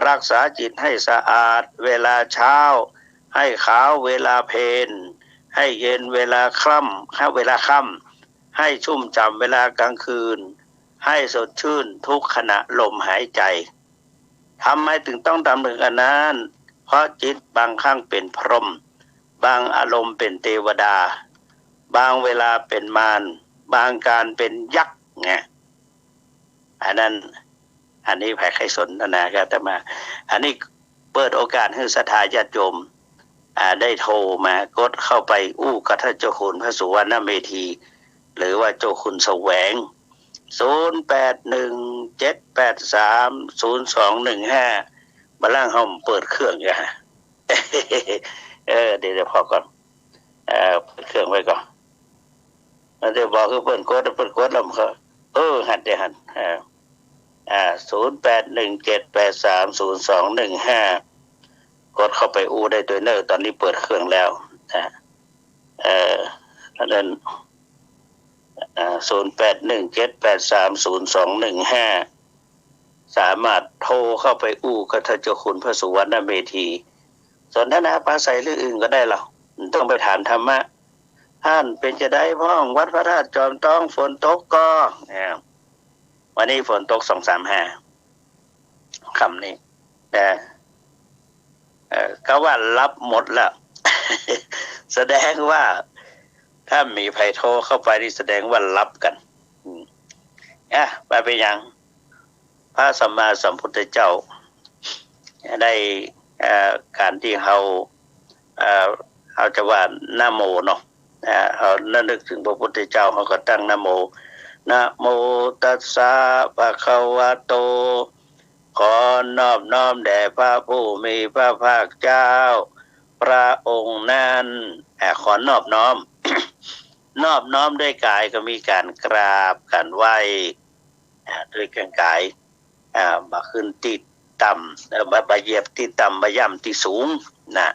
รักษาจิตให้สะอาดเวลาเช้า ให้ขาวเวลาเพล ให้เย็นเวลาค่ำ เวลาค่ำ ให้ชุ่มฉ่ำเวลากลางคืน ให้สดชื่นทุกขณะลมหายใจ ทำไมจึงต้องทำถึงอันนั้น เพราะจิตบางครั้งเป๋นพรหม บางอารมณ์เป๋นเตวดา บางเวลาเป๋นมาร บางการเป๋นยักษ์ไง อันนั้น อันนี้ใผใค่สนทนากับอาตมา อันนี้เปิดโอกาสหื้อศรัทธาญาติโยม อ่า ได้โทรมากดเข้าไปอู้กับท่านเจ้าคุณพระสุวรรณเมธี หรือว่าเจ้าคุณแสวง ศูนย์แปดหนึ่งเจ็ดแปดสามศูนย์สองหนึ่งห้า บ่าล่างเฮาเปิดเครื่องจ้ะ เออ เดี๋ยว เดี๋ยวพอก่อน เอ่อ เปิดเครื่องไว้ก่อน มันจะบอกหื้อเปิ้นกด เปิ้นกดแล้วมันก็ เออ หันเด้หัน เออ อ่า ศูนย์แปดหนึ่งเจ็ดแปดสามศูนย์สองหนึ่งห้า กดเข้าไปอู้ได้ตวยเน่อ ตอนนี้เปิดเครื่องแล้ว อ่า เอ่อ อันนั้น อ่า ศูนย์แปดหนึ่งเจ็ดแปดสามศูนย์สองหนึ่งห้า สามารถโทรเข้าไปอู้กับท่านเจ้าคุณพระสุวรรณเมธี สนทนาปราศรัยเรื่องอื่นก็ได้เล่า บ่ต้องไปถามธรรมะ ท่านเป๋นจาใดพ่อง วัดพระธาตุจอมทองฝนตกก่อ เนี่ย วันนี้ฝนตกสองสามแห่ ค่ำนี้ นะ เอ่อ ก็ว่าหลับหมดแล้ว แสดงว่าถ้ามีใผโทรเข้าไปนี่แสดงว่าหลับกั๋น อืม อ่ะ บ่เป๋นหยัง พระสัมมาสัมพุทธเจ้า ได้ เอ่อ การตี้เฮา เอ่อ เฮาจะว่านะโมเนาะ อ่า เฮาระลึกเถิงพระพุทธเจ้า เฮาก็ตั้งนะโม นะโมตัสสะภะคะวะโต ขอนอบน้อมแด่พระผู้มีพระภาคเจ้า พระองค์นั้น อ่า ขอนอบน้อม นอบน้อมด้วยกายก็มีการกราบ การไหว้ อ่า ด้วยกาย อ่า บ่ขึ้นตี้ต่ำ เอ่อ บ่ บ่เหยียบตี้ต่ำ บ่ย่ำตี้สูงนะ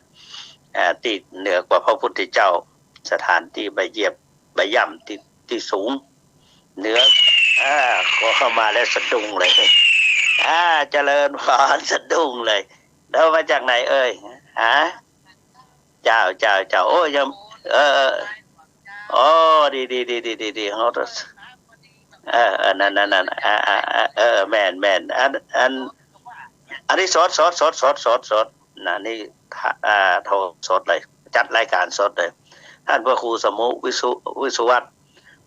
อ่า ตี้เหนือกว่าพระพุทธเจ้า สถานตี้บ่เหยียบบ่ย่ำตี้ ตี้สูง เหนือ อ่า พอเข้ามาแล้วสะดุ้งเลย อ่า เจริญพร สะดุ้งเลย แล้วมาจากไหนเอ่ย ฮะ เจ้า เจ้า เจ้า โอ้ ยัง เออ เออ โอ้ ดี ดี ดี ดี ดี ดี เฮา เออ เออ นั่น นั่น นั่น อ่า อ่า อ่า เออ แม่น แม่น อัน อัน อันนี้สด สด สด นะ นี่ อ่า โทรสดเลย จัดรายการสดเลย ท่านพระครูสมุ วิสุ วิสุวัฒน์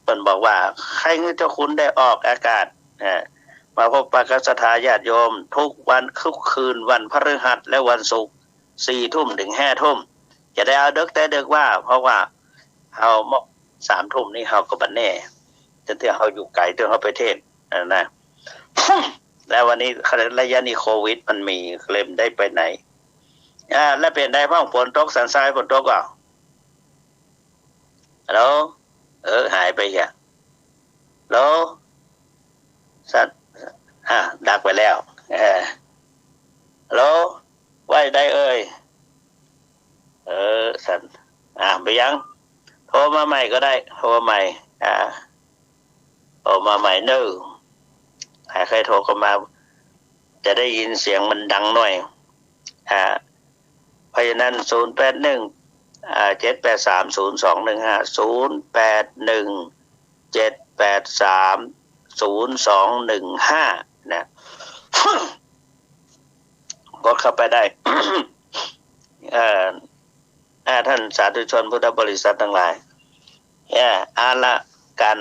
เปิ้นบอกว่า ใค่เจ้าคุณได้ออกอากาศ อ่า มาพบปะกับศรัทธาญาติโยม ทุกวัน ทุกคืนวันพฤหัสและวันศุกร์ สี่ทุ่มถึงห้าทุ่ม จะได้เอาเดิ็กแต่เดิ็กว่า เพราะว่าเฮาเมื่อสามทุ่มนี่เฮาก็บ่แน่ แต่ถ้าเฮาอยู่ไก๋ ถ้าเฮาไปเทศน์ อ่า นะ แล้ววันนี้ระยะนี้โควิดมันมี เลยบ่ได้ไปไหน อ่า แล้วเป๋นใดพ่อง ฝนตกสันทราย ฝนตกก่อ ฮัลโหล เออ หายไปเหีย ฮัลโหล สัน อ่ะ ดักไปแล้ว เออ ฮัลโหล ว่าใดเอ่ย เออ สัน อ่ะ บ่ยัง โทรมาใหม่ก็ได้ โทรมาใหม่ อ่า โทรมาใหม่เน่อ อ่า ใค่โทรเข้ามา จะได้ยินเสียงมันดังหน่อย อ่า เพราะฉะนั้น ศูนย์แปดหนึ่ง อ่า เจ็ดแปดสาม ศูนย์สองหนึ่งห้า ศูนย์แปดหนึ่ง เจ็ดแปดสาม ศูนย์สองหนึ่งห้า นะ กดเข้าไปได้ เอ่อ อ่า ท่านสาธุชนพุทธบริษัททั้งหลาย เนี่ย อะระ การ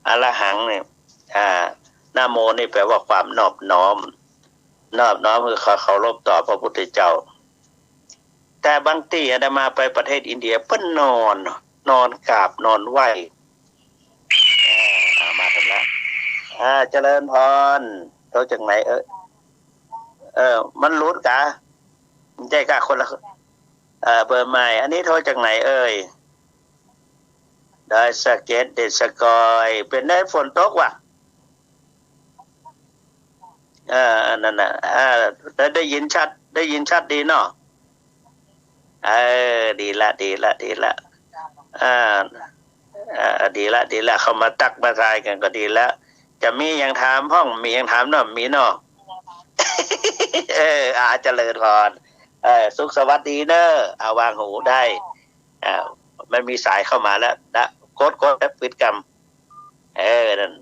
อะระหังเนี่ย อ่า นะโมนี่แปลว่าความนอบน้อม นอบน้อมคือเคารพต่อพระพุทธเจ้า แต่บางตี้อาตมาไปประเทศอินเดีย เปิ้นนอน นอนกราบ นอนไหว้ อ่า มาถึงแล้ว อ่า เจริญพร โทรจากไหนเอ่ย เออ มันหลุดกา บ่ใจ้กา คนละ เอ่อ เบอร์ใหม่ อันนี้โทรจากไหนเอ่ย ดอยสะเก็ด เดชกอย เป๋นใดฝนตกวะ เออ อันนั้นน่ะ เออ ได้ ได้ยินชัด ได้ยินชัดดีเนาะ เออ ดีละ ดีละ ดีละ อ่า เออ ดีละ ดีละ เข้ามาตักมาทายกั๋นก็ดีละ จะมีหยังถามพ่อง มีหยังถามเนาะ มีเนาะ เออ อ่า เจริญพร เออ สุขสวัสดีเน่อ อ่า วางหูได้ อ่า มันมีสายเข้ามาแล้วนะ กด กดแล้วปิดกำ เออ นั่น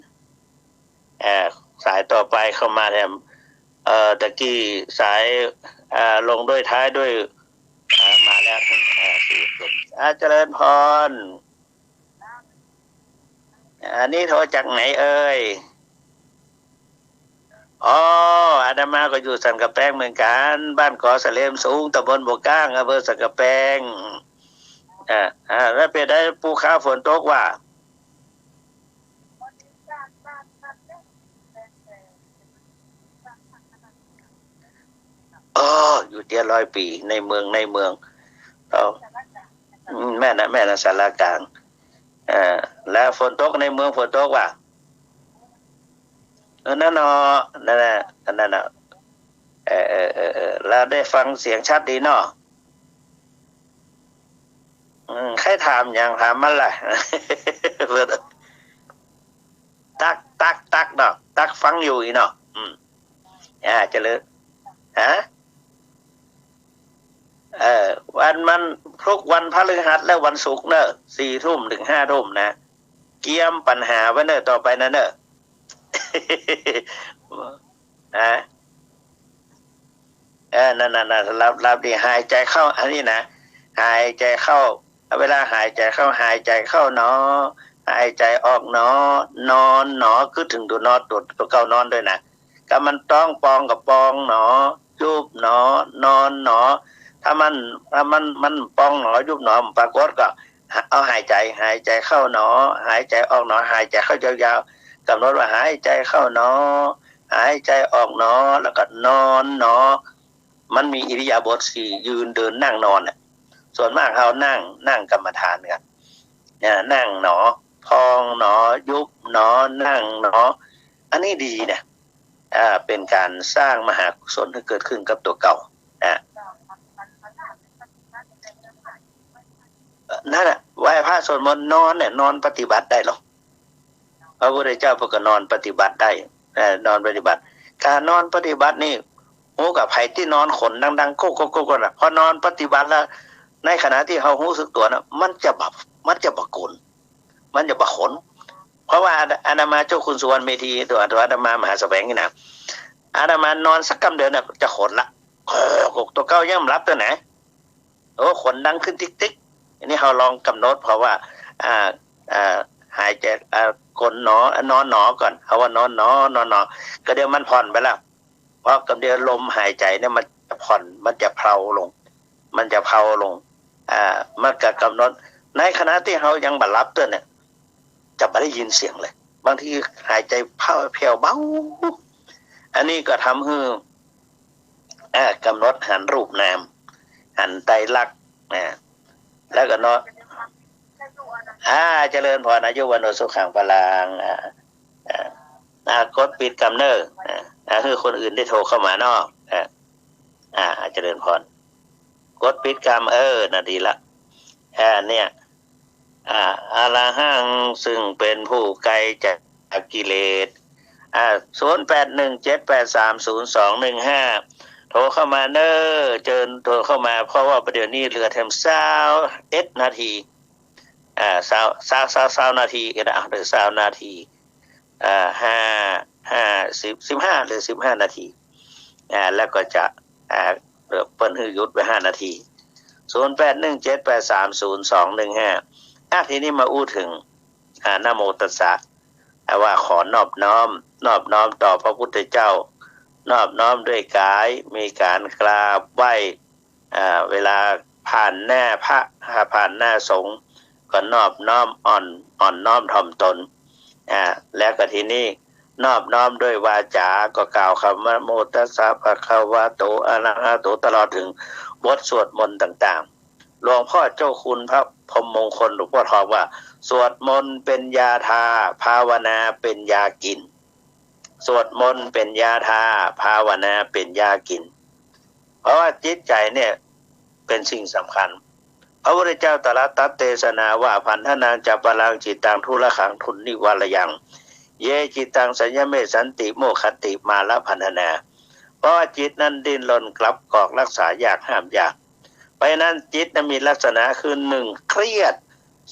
เอ่อ สายต่อไปเข้ามาแถม เอ่อ ตะกี้สาย เอ่อ ลงด้วยท้ายด้วย เอ่อ มาแล้ว เอ่อ สี่คน อ่า เจริญพร อันนี้โทรจากไหนเอ่ย อ๋อ อาตมาก็อยู่สันกำแปงเหมือนกั๋น บ้านกอสะเลมสูง ตำบลบ่อก้าง อำเภอสันกำแปง อ่า อ่า แล้วเป๋นใดปู้ข้าวฝนตกวะ เออ อยู่เตี้ยร้อยปี๋ ในเมือง ในเมือง เออ อืม แม่นนะ แม่นนะ ศาลากลาง เออ แล้วฝนตกในเมือง ฝนตกวะ เออ นั่นเนาะ นั่นแหละ อันนั้นเนาะ เออ เออ เออ เออ แล้วได้ฟังเสียงชัดดีเนาะ อืม ใค่ถามหยังถามมันล่ะ ตัก ตัก ตักเนาะ ตักฟังอยู่อี้เนาะ อืม อ่า เจริญ ฮะ เออ วัน วัน ทุกวันพฤหัสและวันศุกร์เน่อ สี่ทุ่มถึงห้าทุ่มนะ เกียมปัญหาไว้เน่อ ต่อไปนั้นเน่อ นะ เออ นั่นๆๆ หลับ หลับดี หายใจ๋เข้า อันนี้นะ หายใจ๋เข้า เวลาหายใจ๋เข้า หายใจ๋เข้าหนอ หายใจ๋ออกหนอ นอนหนอ กึ๊ดเถิงตั๋วนอน ตั๋ว ตั๋วเก่านอนด้วยนะ กำมันต๊องปองก็ปองหนอ ยุบหนอ นอนหนอ ถ้ามัน ถ้ามัน มันปองหนอ ยุบหนอ บ่ปรากฏก็ เอาหายใจ๋ หายใจ๋เข้าหนอ หายใจ๋ออกหนอ หายใจ๋เข้ายาวๆ กำหนดว่าหายใจ๋เข้าหนอ หายใจ๋ออกหนอ แล้วก็นอนหนอ มันมีอิริยาบถสี่ ยืน เดิน นั่ง นอนน่ะ ส่วนมากเฮานั่ง นั่งกรรมฐานกั๋น เนี่ย นั่งหนอ พองหนอ ยุบหนอ นั่งหนอ อันนี้ดีนะ อ่า เป๋นก๋านสร้างมหากุศลหื้อเกิดขึ้นกับตั๋วเก่า อ่า เอ่อ นั่นแหละ พระสวดมนต์นอนเนี่ย นอนปฏิบัติได้เหรอ พระพุทธเจ้าเปิ้นก็นอนปฏิบัติได้ เอ่อ นอนปฏิบัติ ก๋านนอนปฏิบัตินี่ โอ้ กับใผตี้นอนขนดังๆ โก๊กๆๆ น่ะ พอนอนปฏิบัติแล้ว ในขณะตี้เฮาฮู้สึกตั๋วนะ มันจะบ่ มันจะบ่ขน มันจะบ่ขน เพราะว่าอาตมาเจ้าคุณสุวรรณเมธี ตั๋ว ตั๋วอาตมามหาแสวงนี่นะ อาตมานอนสักกำเดียวเนี่ยจะขนละ โก๊กๆ ตั๋วเก่ายังบ่หลับตั๋วไหน โอ้ ขนดังขึ้นติ๊กๆ อันนี้เฮาลองกำหนด เพราะว่า อ่า อ่า หายใจ๋ อ่า ขนหนอ นอนหนอก่อน เฮาว่านอนหนอ นอนหนอ ก็เดี๋ยวมันผ่อนไปแล้ว เพราะกำเดียวลมหายใจ๋เนี่ยมันจะผ่อน มันจะเพลาลง มันจะเพลาลง อ่า มันก็กำหนด ในขณะตี้เฮายังบ่หลับตั๋วเนี่ย จะบ่ได้ยินเสียงเลย บางทีหายใจ๋แผ่วๆ เบา อันนี้ก็ทำหื้อ อ่า กำหนดหันรูปนาม หันไตรลักษณ์ อ่า แล้วก็นอน อ่า เจริญพร อายุวัณโณสุขังพลัง อ่า อ่า อ่า กดปิดกำเน่อ อ่า อ่า หื้อคนอื่นได้โทรเข้ามาเนาะ อ่า อ่า เจริญพร กดปิดกำ เออ น่ะดีละ อ่า เนี่ย อ่า อรหัง ซึ่งเป็นผู้ไกลจากกิเลส อ่า ศูนย์แปดหนึ่งเจ็ดแปดสามศูนย์สองหนึ่งห้า โทรเข้ามาเน่อ เจิญโทรเข้ามา เพราะว่าประเดี๋ยวนี้เหลือแถมซาวเอ็ดนาที อ่า ซาว ซาว ซาว ซาวนาทีก็ได้ เอา เหลือซาวนาที อ่า ห้า ห้า สิบ สิบห้า เหลือสิบห้านาที อ่า แล้วก็จะ อ่า เปิ้นหื้อหยุดไว้ห้านาที ศูนย์แปดหนึ่งเจ็ดแปดสามศูนย์สองหนึ่งห้า อ่ะ ทีนี้มาอู้เถิง อ่า นะโมตัสสะ อ่า ว่าขอนอบน้อม นอบน้อมต่อพระพุทธเจ้า นอบน้อมด้วยก๋าย มีก๋านกราบไหว้ อ่า เวลาผ่านหน้าพระ ผ่านหน้าสงฆ์ ก็นอบน้อมอ่อน อ่อนน้อมถ่อมตน อ่า แล้วก็ทีนี้นอบน้อมด้วยวาจา ก็กล่าวคำว่า นะโมตัสสะ ภะคะวะโต อะระหะโต ตลอดถึงบทสวดมนต์ต่างๆ หลวงพ่อเจ้าคุณพระพรหมมงคลหลวงพ่อทองว่า สวดมนต์เป็นยาทา ภาวนาเป็นยากิน สวดมนต์เป็นยาทา ภาวนาเป็นยากิน เพราะว่าจิตใจ๋เนี่ยเป็นสิ่งสำคัญ พระพุทธเจ้าตรัสเตสนาว่า พันธะนังจะปะรัง จิตตังทุรกัง ทุนนิวาระยัง เย จิตตังสัญญเม สันติ โมคขันติ มาระพันธนา เพราะว่าจิตนั้นดิ้นรนกลับกอก รักษายาก ห้ามยาก เพราะฉะนั้นจิตนั้นมีลักษณะคือ หนึ่ง เครียด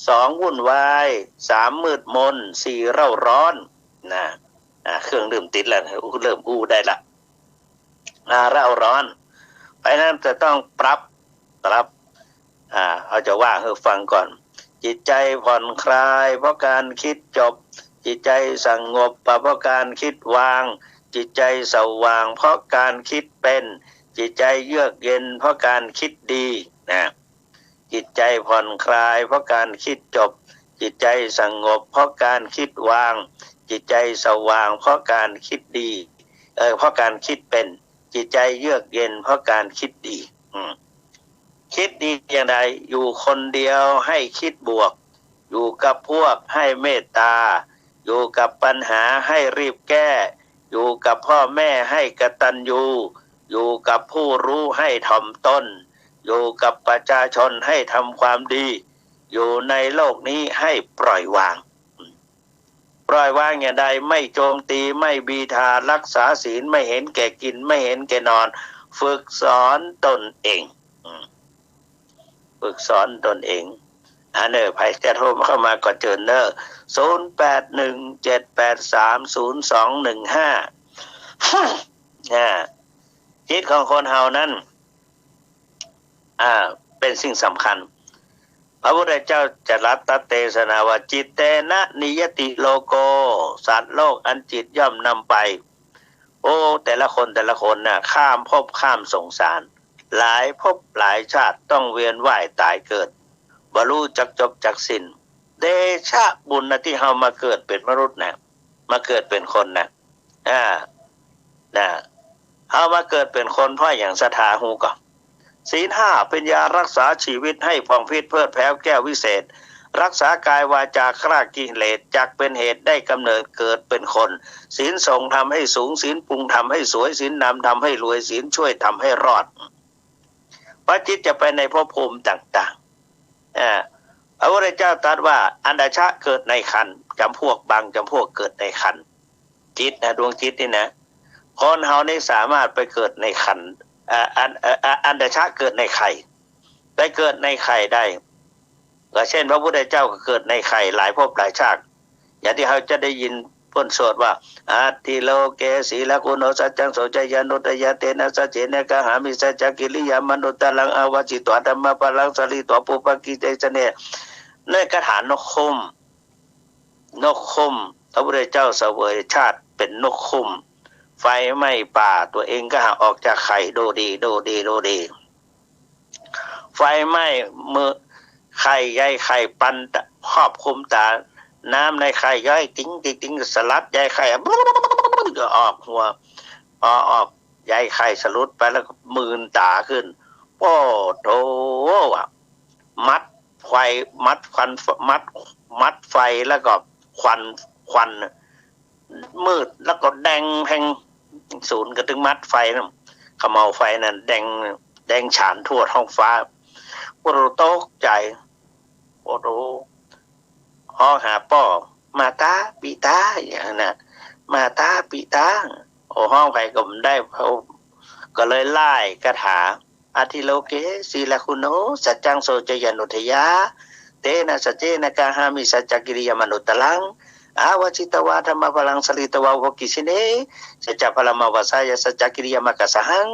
สอง วุ่นวาย สาม มืดมน สี่ เร่าร้อน นะ อ่า เครื่องดื่มติดแล้ว เริ่มอู้ได้ละ อ่า เร่าร้อน เพราะฉะนั้นจะต้องปรับ ปรับ อ่า เฮาจะว่าหื้อฟังก่อน จิตใจ๋ผ่อนคลายเพราะก๋านคิดจบ จิตใจ๋สงบเพราะก๋านคิดวาง จิตใจ๋สว่างเพราะก๋านคิดเป็น จิตใจ๋เยือกเย็นเพราะก๋านคิดดี นะ จิตใจ๋ผ่อนคลายเพราะก๋านคิดจบ จิตใจ๋สงบเพราะก๋านคิดวาง จิตใจ๋สว่างเพราะก๋านคิดดี เอ่อ เพราะก๋านคิดเป็น จิตใจ๋เยือกเย็นเพราะก๋านคิดดี อืม คิดดีอย่างใด อยู่คนเดียวให้คิดบวก อยู่กับพวกให้เมตตา อยู่กับปัญหาให้รีบแก้ อยู่กับพ่อแม่ให้กตัญญู อยู่กับผู้รู้ให้ถ่อมตน อยู่กับประชาชนให้ทำความดี อยู่ในโลกนี้ให้ปล่อยวาง ปล่อยวางอย่างใด ไม่โจมตี ไม่บีทา รักษาศีล ไม่เห็นแก่กิน ไม่เห็นแก่นอน ฝึกสอนตนเอง อืม ฝึกสอนตนเอง อันเน่อ ใผจะโทรเข้ามาก็เจิญเน่อ ศูนย์แปดหนึ่งเจ็ดแปดสามศูนย์สองหนึ่งห้า อ่า จิตของคนเฮานั้น อ่า เป็นสิ่งสำคัญ พระพุทธเจ้าจะตรัสเตสนาว่า จิตเตนะนิยติโลโก สัตว์โลกอันจิตย่อมนำไป โอ้ แต่ละคนแต่ละคนน่ะ ข้ามภพข้ามสงสาร หลายภพหลายชาติต้องเวียนว่ายตายเกิด บ่ฮู้จักจบจักสิ้น เดชะบุญนะที่เฮามาเกิดเป็นมนุษย์นะ มาเกิดเป็นคนนะ อ่า นะ เฮามาเกิดเป็นคนเพราะหยัง ศรัทธาฮู้ก่อ ศีลห้าเป็นยารักษาชีวิตให้ผ่องพิษเพลิดแผลวแก้ววิเศษ รักษากายวาจากล้ากิเลส จักเป็นเหตุได้กำเนิดเกิดเป็นคน ศีลส่งธรรมให้สูง ศีลปรุงธรรมให้สวย ศีลนำธรรมให้รวย ศีลช่วยธรรมให้รอด เพราะจิตจะไปในภพภูมิต่างๆ อ่า พระพุทธเจ้าตรัสว่า อันดชะเกิดในครรภ์ จำพวกบางจำพวกเกิดในครรภ์ จิตนะ ดวงจิตนี่นะ คนเฮานี่สามารถไปเกิดในครรภ์ อ่า อัน เอ่อ อันดชะเกิดในไข่ ไปเกิดในไข่ได้ ก็เช่นพระพุทธเจ้าก็เกิดในไข่หลายภพหลายชาติ อย่างตี้เฮาจะได้ยินเปิ้นสวดว่า อัตถิโลเก สีลักขุโณ สัจจัง โส จาญานุตยา เตนะ สัจเจนะ กาหามิ สัจจกิริยามนุตตรัง อาวัจจิตวา ธัมมะพลัง สะหริตวา ปุพพกิจเจสเน ในคาถานกคุ้ม นกคุ้ม พระพุทธเจ้าเสวยชาติเป๋นนกคุ้ม ไฟไหม้ป่า ตั๋วเองก็หาออกจากไข่ โดดี โดดี โดดี ไฟไหม้มือ ไข่ ใยไข่ปันครอบคลุมต๋า น้ำในไข่ย้อยติ๊งติ๊งติ๊ง สลัดใยไข่ ก็ออกหัว พอออกใยไข่สลุดไปแล้วก็มืนต๋าขึ้น โอ้โธ่ ว่ะ มัดไฟ มัดควัน มัด มัดไฟแล้วก็ควัน ควันน่ะ มืดแล้วก็แดงแฮง สูนกั๋นตึงมัดไฟนะ เขม่าวไฟนั่นแดง แดงฉานทั่วท้องฟ้า โอ้โธ่ ตกใจ๋ โอ้โธ่ ฮ้องหาป้อ มาตา ปิตา อย่างนั้นน่ะ มาตา ปิตา โอ้ ฮ้องใผก็บ่ได้ เขาก็เลยไล่คาถา อัตถิโลเก สีลักขุโณ สัจจัง โส จาญานุตยา เตนะ สัจเจนะ กาหามิ สัจจกิริยามนุตตรัง อาวัจจิตวา ธัมมะพลัง สะหริตวา ปุพพกิจเจสเน สัจจะพลัง อาวาสายะ สัจจกิริยามะกัสสหัง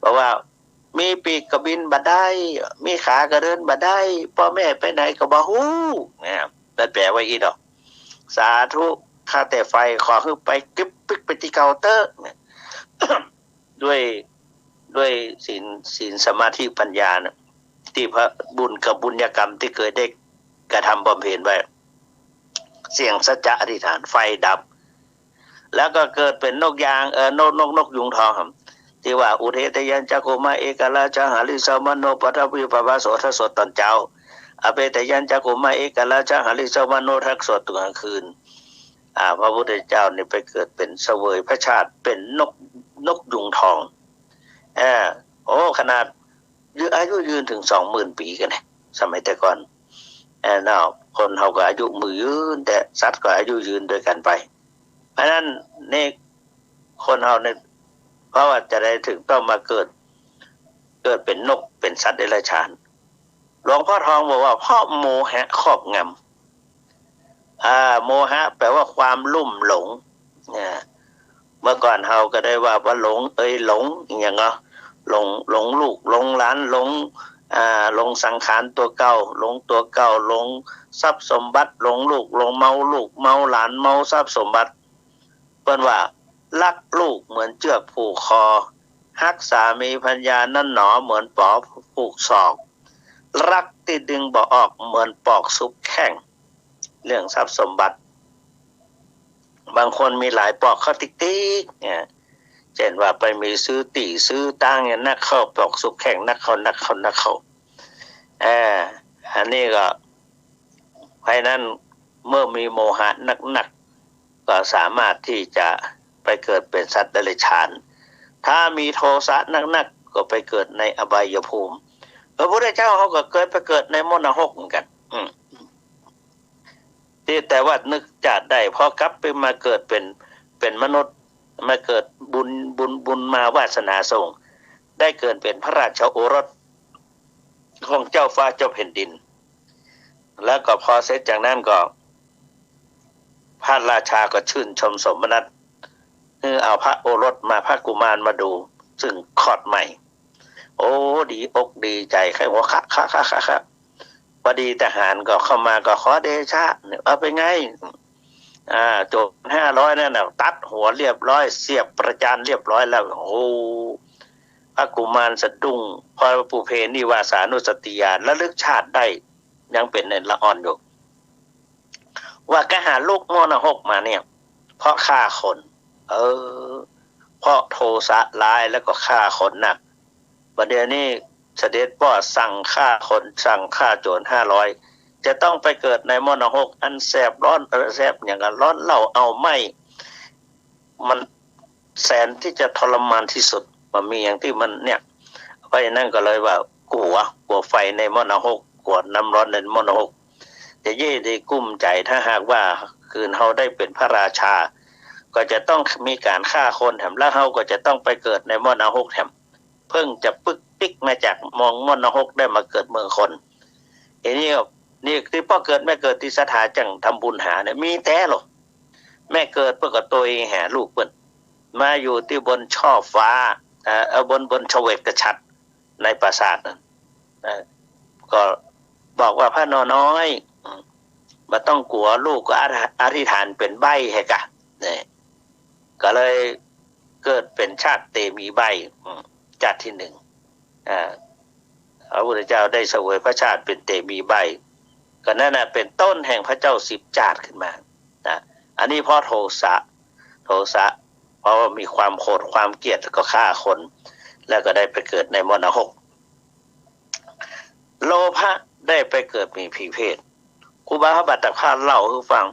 บอกว่า มีปีกก็บินบ่ได้ มีขาก็เดินบ่ได้ ป้อแม่ไปไหนก็บ่ฮู้ เนี่ย มันแป๋ว่าอี้ดอก สาธุ ข้าแต่ไฟ ขอหื้อไปกึ๊บปิ๊กไปตี้เก่าเต๊อะ เนี่ย ด้วย ด้วยศีล ศีล สมาธิ ปัญญาน่ะ ตี้พระบุญกับบุญญากรรมตี้เกยได้กระทำบำเพ็ญไว้ เสี้ยงสัจจะอธิษฐาน ไฟดับ แล้วก็เกิดเป๋นนกยาง เอ่อ นก นก นกยูงทอง ตี้ว่า อุเททะยัญจักขุมะ เอกราชหฤโสมโน ปฐวีปภาโส ถ้าสวดต๋อนเจ๊า อเปทะยัญจักขุมะ เอกราชหฤโสมโน ถ้าสวดต๋อนกลางคืน อ่า พระพุทธเจ้านี่ไปเกิดเป๋นเสวยพระชาติเป๋นนก นกยูงทอง เออ โอ้ ขนาด ยืน อายุยืนเถิงสองหมื่นปี๋กั๋นนะ สมัยแต่ก่อน เออ เนาะ คนเฮาก็อายุยืน แต่สัตว์ก็อายุยืนตวยกั๋นไป เพราะฉะนั้นนี่ คนเฮานี่ เพราะว่าจะได้เถิงต้องมาเกิด เกิดเป๋นนก เป๋นสัตว์เดรัจฉาน หลวงพ่อทองบอกว่า เพราะโมหะครอบงำ อ่า โมหะแปลว่าความลุ่มหลง อ่า เมื่อก่อนเฮาก็ได้ว่า ว่าหลง เอย หลง อย่างเนาะ หลง หลงลูก หลงหลาน หลง อ่า หลงสังขารตั๋วเก่า หลงตั๋วเก่า หลงทรัพย์สมบัติ หลงลูก หลงเมาลูก เมาหลาน เมาทรัพย์สมบัติ เปิ้นว่า ฮักลูกเหมือนเจื้อกผูกคอ ฮักสามีภรรยานั้นหนอ เหมือนปอผูกศอก ฮักตี้ดึงบ่ออก เหมือนปอกสุบแข้ง เรื่องทรัพย์สมบัติ บางคนมีหลายปอกเข้าติ๊กๆ เนี่ย เช่นว่าไปมีซื้อตี้ซื้อตางเนี่ย นักเข้าปอกสุบแข้ง นักเข้า นักเข้า นักเข้า อ่า อันนี้ก็ เพราะฉะนั้นเมื่อมีโมหะนักๆ ก็สามารถที่จะไปเกิดเป๋นสัตว์เดรัจฉาน ถ้ามีโทสะนักๆ ก็ไปเกิดในอบายภูมิ พระพุทธเจ้าเขาก็เกยไปเกิดในมรรคนรกเหมือนกั๋น อืม ตี้แต่ว่านึกจาติได้ พอกลับไปมาเกิดเป๋น เป๋นมนุษย์ มาเกิดบุญ บุญ บุญมาวาสนาส่ง ได้เกิดเป๋นพระราชโอรสของเจ้าฟ้าเจ้าแผ่นดิน แล้วก็พอเสร็จจากนั้นก็ พระราชาก็ชื่นชมสมนัส หื้อเอาพระโอรสมา พระกุมารมาดู ซึ่งคลอดใหม่ โอ้ ดีอกดีใจ๋ ใค่หัวคะคะคะคะคะ พอดีทหารก็เข้ามาก็ขอเดชะ เนี่ย เอาไปไง อ่า โจรห้าร้อยนั่นน่ะ ตัดหัวเรียบร้อย เสียบประจานเรียบร้อยแล้ว โอ้ พระกุมารสะดุ้ง เพราะปุพเพนิวาสานุสติญาณ ระลึกชาติได้ ยังเป๋นในละอ่อนอยู่ ว่าก้าหาลุกมรรคนรกมาเนี่ย เพราะฆ่าคน เออ เพราะโทสะร้ายแล้วก็ฆ่าคนนัก บัดเดี๋ยวนี้เสด็จป้อสั่งฆ่าคน สั่งฆ่าโจรห้าร้อย จะต้องไปเกิดในมรรคนรก อันแสบร้อน เออ แสบอย่างกั๋น ร้อนเล่าเอาไหม้ มันแสนที่จะทรมานที่สุด มันมีอย่างตี้มันเนี่ย เพราะฉะนั้นก็เลยว่ากลัว กลัวไฟในมรรคนรก กั๋วน้ำร้อนในมอนะฮก จะเย้ได้กุ้มใจ๋ ถ้าหากว่าคืนเฮาได้เป๋นพระราชา ก็จะต้องมีก๋านฆ่าคนแถม แล้วเฮาก็จะต้องไปเกิดในมอนะฮกแถม เพิ่งจะปิ๊กปิ๊กมาจากเมืองมอนะฮก ได้มาเกิดเมืองคน ทีนี้ นี่ตี้ป้อเกิดแม่เกิดตี้ศรัทธาจั่งทำบุญหาเนี่ย มีแต๊หลอ แม่เกิดเปิ้นก็ตวยหาลูกเปิ้น มาอยู่ตี้บนช่อฟ้า เอ่อ เอ่อ บน บนเฉวตกษัตริย์ในปราสาทนั้น เอ่อ ก็บอกว่า พระนอน้อย อืม บ่ต้องกั๋ว ลูกก็อธิ อธิษฐานเป๋นใบ้หื้อก่ะ นี่ ก็เลยเกิดเป๋นชาติเตมีใบ้ อืม ชาติตี้หนึ่ง อ่า พระพุทธเจ้าได้เสวยพระชาติเป๋นเตมีใบ้ ก็นั้นน่ะเป๋นต้นแห่งพระเจ้าสิบจาติขึ้นมา นะ อันนี้เพราะโทสะ โทสะ เพราะว่ามีความโขดความเกลียด แล้วก็ฆ่าคน แล้วก็ได้ไปเกิดในมอนะฮก โลภะได้ไปเกิดเป๋นผีเผต ครูบาพระบาทตะพาดเล่าหื้อฟัง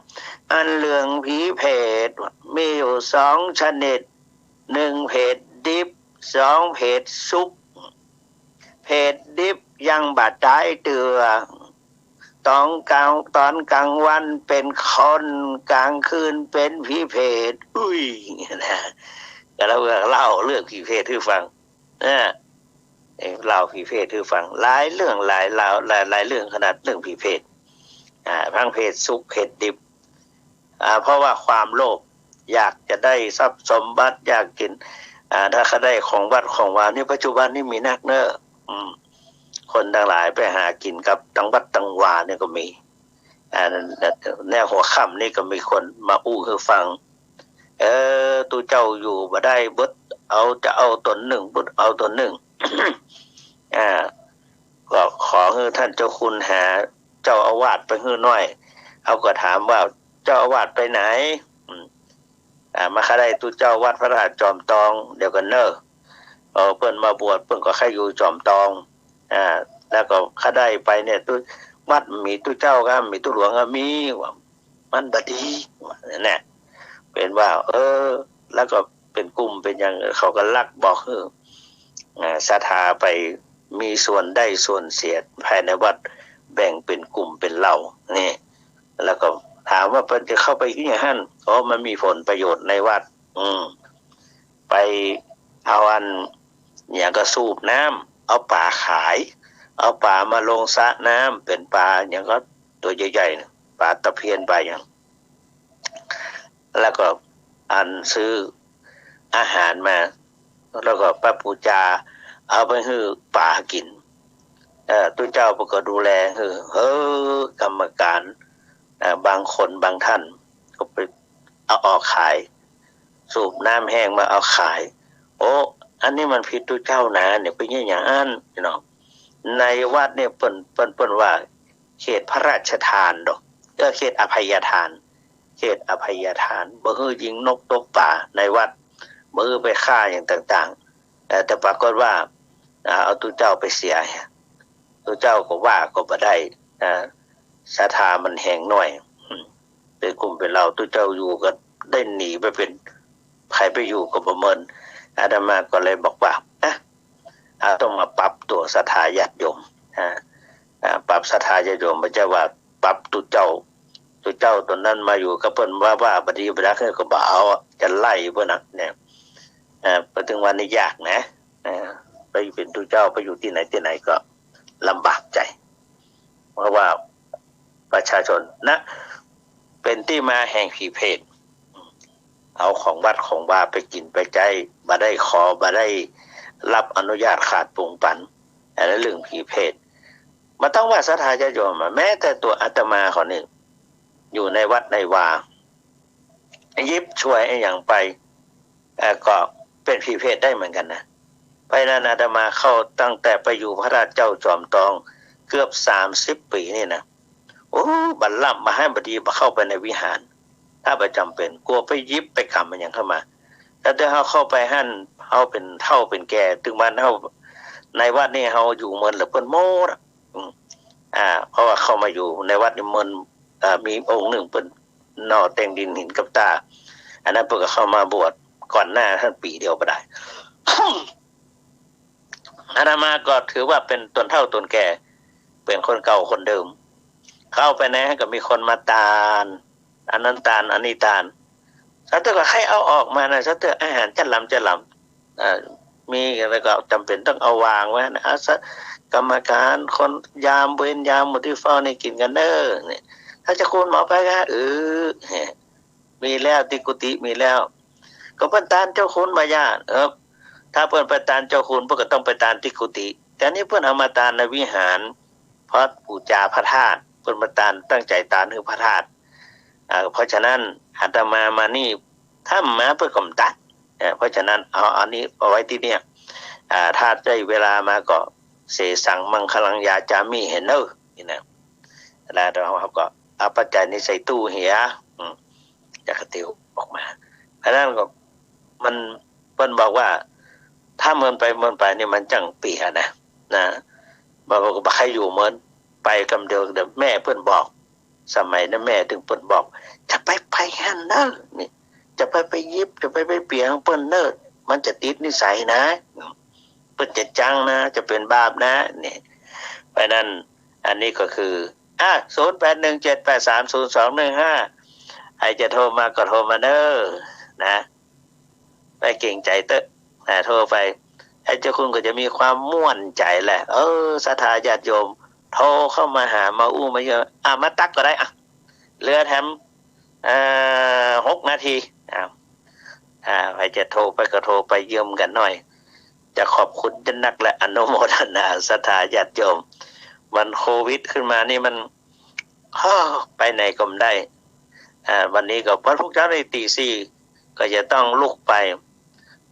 อันเรื่องผีเผตมีอยู่สองชนิด นึ่งเผตดิบ สองเผตสุก เผตดิบยังบ่ต๋ายเตื้อ ต๋อนกลาง ต๋อนกลางวันเป๋นคน กลางคืนเป๋นผีเผต อุ้ย นะ ก็แล้วก็เล่าเรื่องผีเผตหื้อฟัง นะ เอ่อ เล่าผีเผตหื้อฟัง หลายเรื่องหลายราว หลาย หลายเรื่องขนาดเรื่องผีเผต อ่า ทั้งเผตสุกเผตดิบ อ่า เพราะว่าความโลภ อยากจะได้ทรัพย์สมบัติ อยากกิ๋น อ่า ถ้าเขาได้ของวัดของวา นี่ปัจจุบันนี่มีนักเน่อ อืม คนตังหลายไปหากิ๋นกับตังวัดตังวานี่ก็มี อ่า ในหัวค่ำนี่ก็มีคนมาอู้หื้อฟัง เออ ตุ๊เจ้าอยู่บ่ได้ บดเอา จะเอาต๋นนึ่ง บดเอาต๋นนึ่ง อ่า ก็ขอหื้อท่านเจ้าคุณหาเจ้าอาวาสไปหื้อหน่อย เขาก็ถามว่า เจ้าอาวาสไปไหน อืม อ่า มาข้าได้ตุ๊เจ้าวัดพระธาตุจอมตอง เดี๋ยวก่อนเน่อ เออ เปิ้นมาบวช เปิ้นก็ใค่อยู่จอมตอง อ่า แล้วก็ข้าได้ไปเนี่ย ตุ๊ วัดมีตุ๊เจ้าก็มี ตุ๊หลวงก็มี ว่ามันบ่ดี ว่านั่นแหละ เป๋นว่า เออ แล้วก็เป๋นกลุ่มเป๋นหยัง เขาก็ลักบอกหื้อ อ่า ศรัทธาไปมีส่วนได้ส่วนเสียภายในวัด แบ่งเป๋นกลุ่มเป๋นเหล่า นี่ แล้วก็ถามว่าเปิ้นจะเข้าไปเยียะหั้น อ๋อ มันมีผลประโยชน์ในวัด อืม ไปเอาอัน หยังก็สูบน้ำ เอาป๋าขาย เอาป๋ามาลงสระน้ำ เป๋นป๋าหยังก็ตั๋วใหญ่ๆ น่ะ ป๋าตะเพียนป๋าหยัง แล้วก็อันซื้ออาหารมา แล้วก็ปะปู๋จา เอาไปหื้อป๋ากิ๋น เอ่อ ตุ๊เจ้าเปิ้นก็ดูแลหื้อ เฮ้อ กรรมการ เอ่อ บางคนบางท่านก็ไปเอาออกขาย สูบน้ำแห้งมาเอาขาย โอ้ อันนี้มันผิดตุ๊เจ้านะ เนี่ย เป๋นอย่างอั้นเนาะ ในวัดเนี่ยเปิ้น เปิ้น เปิ้นว่าเขตพระราชทานดอก เออ เขตอภัยทาน เขตอภัยทาน บ่หื้อยิงนกตกป๋าในวัด บ่หื้อไปฆ่าอย่างต่างๆ เอ่อ แต่ปรากฏว่า อ่า เอาตุ๊เจ้าไปเสีย ตุ๊เจ้าก็ว่าก็บ่ได้ อ่า ศรัทธามันแฮงน้อย อืม เป๋นกลุ่มเป๋นเหล่า ตุ๊เจ้าอยู่ก็ได้หนีไปเป๋น ใผไปอยู่ก็บ่เมิน อาตมาก็เลยบอกว่า อ่ะ อ่า ต้องมาปรับตั๋วศรัทธาญาติโยม อ่า อ่า ปรับศรัทธาญาติโยม บ่ใจ้ว่าปรับตุ๊เจ้า ตุ๊เจ้าต๋นนั้นมาอยู่กับเปิ้นว่า ว่าบ่ดีบ่ดัก ก็บ่เอา จะไล่เปิ้นนะ เนี่ย อ่า ไปเถิงวันนี้ยากนะ อ่า ไปเป๋นตุ๊เจ้า ไปอยู่ตี้ไหนตี้ไหนก็ลำบากใจ๋ เพราะว่าประชาชนนะ เป๋นตี้มาแห่งผีเผต เอาของวัดของวาไปกิ๋นไปใจ๊ บ่ได้ขอ บ่ได้รับอนุญาตขาดปรุงปัน อันนั้นเรื่องผีเผต บ่ต้องว่าศรัทธาญาติโยมอะ แม้แต่ตั๋วอาตมาเขานี่ อยู่ในวัดในวา หยิบฉวยอะหยังไป เอ่อ ก็เป๋นผีเผตได้เหมือนกั๋นนะ เพราะฉะนั้นอาตมาเข้าตั้งแต่ไปอยู่พระธาตุเจ้าจอมตองเกือบสามสิบปี๋นี่นะ โอ้ บ่ล้ำบ่ฮ้ายบ่ดี บ่เข้าไปในวิหาร ถ้าบ่จ๋ำเป๋น กั๋วไปหยิบไปกำอะหยังเข้ามา แต่ถ้าเฮาเข้าไปหั้น เฮาเป๋นเฒ่าเป๋นแก่ ตึงวันเฮา ในวัดนี่เฮาอยู่เมินเหลือเปิ้นหมดอะ อืม อ่า เพราะว่าเข้ามาอยู่ในวัดนี่เมิน อ่า มีองค์นึ่งเปิ้นหน่อแต่งดินหินกับต๋า อันนั้นเปิ้นก็เข้ามาบวชก่อนหน้าหั้นปี๋เดียวบ่ได้ อาตมาก็ถือว่าเป๋นต๋นเฒ่าต๋นแก่ เป๋นคนเก่าคนเดิม เข้าไปในหั้นก็มีคนมาตาน อันนั้นตาน อันนี้ตาน ซะเตื้อก็ใค่เอาออกมานะ ซะเตื้ออาหารจั๊ดลำจั๊ดลำ อ่า มีแล้วก็จ๋ำเป๋นต้องเอาวางไว้นะ อาสา กรรมการ คนยามเวรยามหมู่ตี้เฝ้านี่กิ๋นกั๋นเน่อ เนี่ย ต้านเจ้าคุณบ่เอาไปกา เออ มีแล้ว ตี้กุฏิมีแล้ว ก็เปิ้นตานเจ้าคุณบ่าย่าน เออ ถ้าเปิ้นไปตานเจ้าคุณ เปิ้นก็ต้องไปตานตี้กุฏิ แต่นี่เปิ้นเอามาตานในวิหาร เพราะปู๋จาพระธาตุ เปิ้นมาตาน ตั้งใจ๋ตานหื้อพระธาตุ อ่า เพราะฉะนั้นอาตมามานี่ ถ้าบ่มาเปิ้นก็บ่ตาน เอ่อ เพราะฉะนั้นเอาอันนี้เอาไว้ตี้เนี่ย อ่า ถ้าได้เวลามาก็ เสสังมังคลังยาจามิ หันเน่อ นี่นะ แล้วเฮาก็เอาปัจจัยนี้ใส่ตู้เหีย อืม จะกระติวออกมา เพราะนั้นก็มัน เปิ้นบอกว่า ถ้าเมินไปเมินไปนี่มันจั้งเปียนะ นะ บางคนก็บ่ใค่อยู่เมิน ไปกำเดียว เดี๋ยวแม่เปิ้นบอก สมัยนั้นแม่ตึงเปิ้นบอก จะไปไปหั้นเน่อ นี่ จะไปไปหยิบ จะไปไปเปียของเปิ้นเน่อ มันจะติดนิสัยนะ เปิ้นจะจั้งนะ จะเป๋นบาปนะ นี่ เพราะนั้น อันนี้ก็คือ อ่ะ ศูนย์แปดหนึ่งเจ็ดแปดสามศูนย์สองหนึ่งห้า ใผจะโทรมาก็โทรมาเน่อ นะ บ่เก๋งใจ๋เต๊อะ อ่า โทรไป ไอ้เจ้าคุณก็จะมีความม่วนใจ๋แหละ เออ ศรัทธาญาติโยม โทรเข้ามาหา มาอู้มาเยี่ยม อ่ะ มาตั๊กก็ได้ อ่ะ เหลือแถม เอ่อ หกนาที อ่ะ อ่า ใผจะโทรไปก็โทรไปเยี่ยมกั๋นหน่อย จะขอบคุณจะนักและอนุโมทนาศรัทธาญาติโยม มันโควิดขึ้นมานี่มัน ฮ้อ ไปไหนก็บ่ได้ อ่า วันนี้ก็วันพุธเจ๊านี่ตี๋สี่ ก็จะต้องลุกไป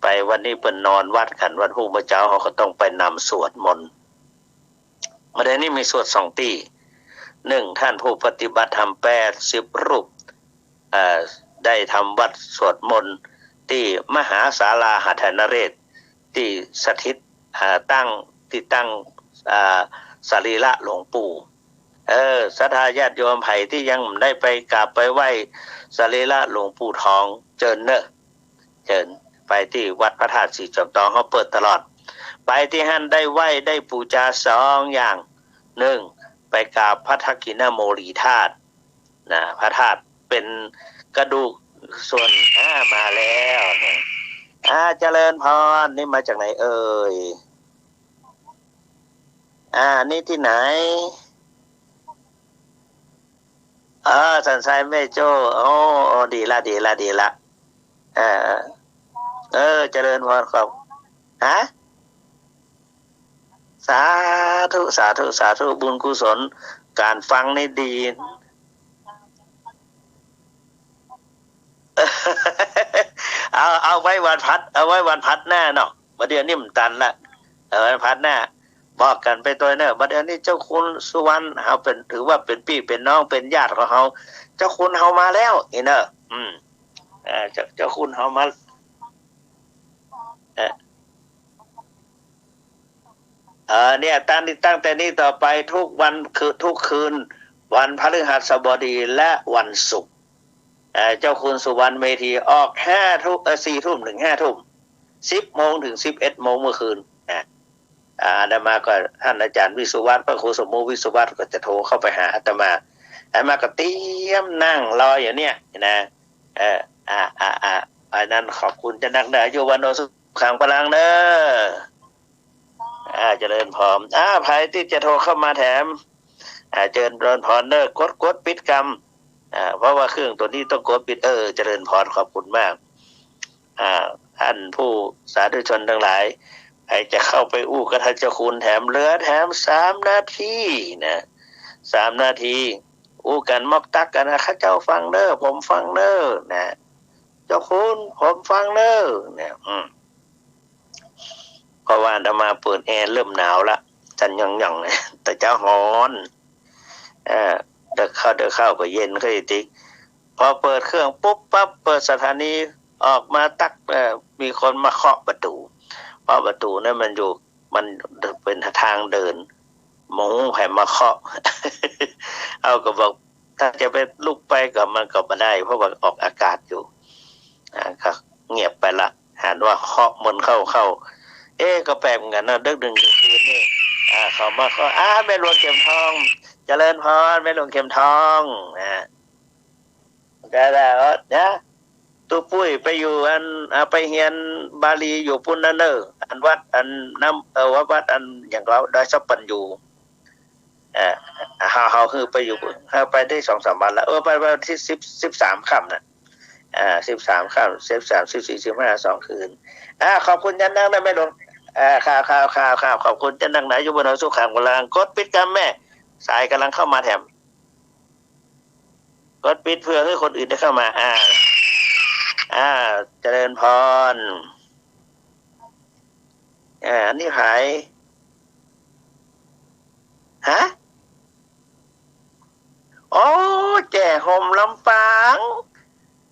ไปวันนี้เปิ้นนอนวัดกั๋น วันพุธเจ๊าเฮาก็ต้องไปนำสวดมนต์ บ่าเดี่ยวนี้มีสวดสองตี้ นึ่ง ท่านผู้ปฏิบัติธรรมแปดสิบรูป เอ่อ ได้ทำวัตรสวดมนต์ตี้มหาศาลาหทัยนเรศ ตี้สถิต อ่า ตั้ง ตี้ตั้ง อ่า สรีระหลวงปู่ เออ ศรัทธาญาติโยมใผตี้ยังบ่ได้ไปกราบไปไหว้สรีระหลวงปู่ทอง เจิญเน่อ เจิญ ไปตี้วัดพระธาตุสีจอมทอง เฮาเปิดตลอด ไปตี้หั้นได้ไหว้ได้ปู๋จาสองอย่าง นึ่ง ไปกราบพระทักขิณโมลีธาตุ นะ พระธาตุเป๋นกระดูกส่วน อ่า มาแล้วนะ อ่า เจริญพร นี่มาจากไหนเอ่ย อ่า นี่ตี้ไหน อ่า สันทรายแม่โจ้ โอ้ โอ้ ดีละ ดีละ ดีละ เออ เออ เจริญพร ขอบ ฮะ สาธุ สาธุ สาธุ บุญกุศล ก๋านฟังนี่ดี เอา เอาไว้วันพัด เอาไว้วันพัดหน้าเนาะ บ่าเดี่ยวนี้บ่ตันละ เออ วันพัดหน้า บอกกั๋นไปตวยเน่อ บ่าเดี่ยวนี้เจ้าคุณสุวรรณ เฮาเป๋น ถือว่าเป๋นปี้เป๋นน้อง เป๋นญาติของเฮา เจ้าคุณเฮามาแล้ว นี่เน่อ อืม เอ่อ เจ้า เจ้าคุณเฮามา เอ่อ เอ่อ เนี่ย ตั้ง ตั้งแต่นี้ต่อไปทุกวันคือ ทุกคืนวันพฤหัสบดีและวันศุกร์ เอ่อ เจ้าคุณสุวรรณเมธีออกห้าทุ่ม เอ่อ สี่ทุ่มถึงห้าทุ่ม สิบโมงถึงสิบเอ็ดโมงเมื่อคืนนะ อ่า อาตมาก็ ท่านอาจารย์วิศวัตร พระครูสมมุติวิศวัตรก็จะโทรเข้าไปหาอาตมา อาตมาก็เตรียมนั่งรออยู่เนี่ยนะ เออ อ่า อ่า อ่า อันนั้นขอบคุณจะนักเน่อ อายุวัณโณสุขังพลังเน่อ อ่า เจริญพร อ่า ใผตี้จะโทรเข้ามาแถม อ่า เจริญพรเน่อ กด กดปิดกำ อ่า เพราะว่าเครื่องตัวนี้ต้องกดปิด เออ เจริญพร ขอบคุณมาก อ่า ท่านผู้สาธุชนทั้งหลาย ใผจะเข้าไปอู้กับท่านเจ้าคุณแถม เหลือแถมสามนาทีนะ สามนาที อู้กั๋นมอบตั๊กกั๋นนะ ข้าเจ้าฟังเน่อ ผมฟังเน่อ นะ เจ้าคุณ ผมฟังเน่อ เนี่ย อืม เพราะว่าอาตมาเปิดแอร์เริ่มหนาวละ สั่นหย่องๆ เลย แต่เจ๊าฮ้อน เอ่อ เดิกเข้า เดิกเข้าก็เย็นขึ้นอีก พอเปิดเครื่องปุ๊บปั๊บ เปิดสถานีออกมาตั๊ก เอ่อ มีคนมาเคาะประตู๋ เคาะประตู๋นั้นมันอยู่ มันเป๋นตางเดิน บ่ฮู้ใผมาเคาะ เฮาก็บอก ถ้าจะไปลุกไปก็มันก็บ่ได้ เพราะว่าออกอากาศอยู่ อ่า ก็เงียบไปละ หันว่าเคาะเมินเข้า เข้า เอ๊ะ ก็แปลกเหมือนกั๋นนะ ดึกดื่นกลางคืนนี่ อ่า เข้ามา เข้า อ่า แม่หลวงเข็มทอง เจริญพร แม่หลวงเข็มทอง อ่า ได้แล้ว เนี่ย ตุ๊ปุ้ยไปอยู่อัน อ่า ไปเฮียนบาลีอยู่ปุ้นนะเน่อ อันวัดอันน้ำ เออ วัด วัดอันหยังก็ ดอยสัปปัญญู เออ เฮา เฮาหื้อไปอยู่ เฮาไปได้สองสามวันละ เออ ไป ไปวันตี้สิบ สิบสามค่ำน่ะ อ่า สิบสามค่ำ สิบสาม สิบสี่ สิบห้า สองคืน อ่า ขอบคุณเจ้านักนะแม่หลวง อ่า ครับ ครับ ครับ ครับ ขอบคุณเจ้านักนะ อยู่บนหอสุขังพลัง กดปิดกำแม่ สายกำลังเข้ามาแถม กดปิดเพื่อหื้อคนอื่นได้เข้ามา อ่า อ่า เจริญพร อ่า อันนี้ใผ ฮะ โอ้ แจ่ห่มลำปาง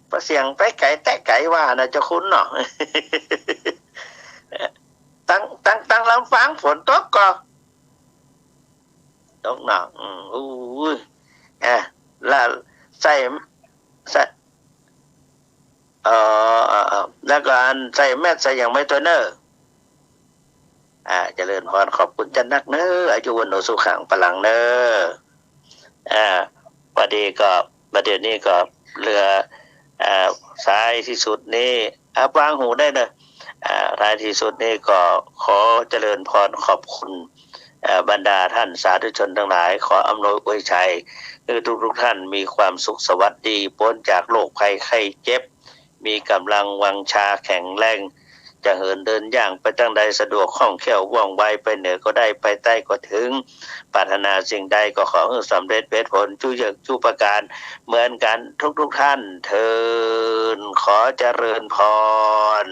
ประเสียงไปไก๋แต๊ไก๋ว่านะเจ้าคุณเนาะ ตัง ตัง ตังลำปางฝนตกก่อ ตกเนาะ อืม อู้ย อ่ะ แล้วใส่ ใส่ เอ่อ เอ่อ เอ่อ แล้วก็อันใส่แมสใส่หยังไว้ตวยเน่อ อ่า เจริญพร ขอบคุณเจ้านักเน่อ อายุวัณโณสุขังพลังเน่อ อ่า พอดีก็ ประเดี๋ยวนี้ก็เหลือ อ่า ท้ายที่สุดนี้ อ่า วางหูได้เน่อ อ่า ท้ายที่สุดนี้ก็ขอเจริญพรขอบคุณ เอ่อ บรรดาท่านสาธุชนทั้งหลาย ขออำนวยอวยชัย ให้ทุกๆท่านมีความสุขสวัสดี ป๊นจากโรคภัยไข้เจ็บ มีกำลังวังชาแข็งแรง จะเหินเดินย่างไปตางใดสะดวกคล่องแคล่วว่องไว ไปเหนือก็ได้ ไปใต้ก็ถึง ปรารถนาสิ่งใดก็ขอให้สำเร็จเป็นผล จุเยิกจุประการ เหมือนกันทุกๆท่าน เทอญ ขอเจริญพร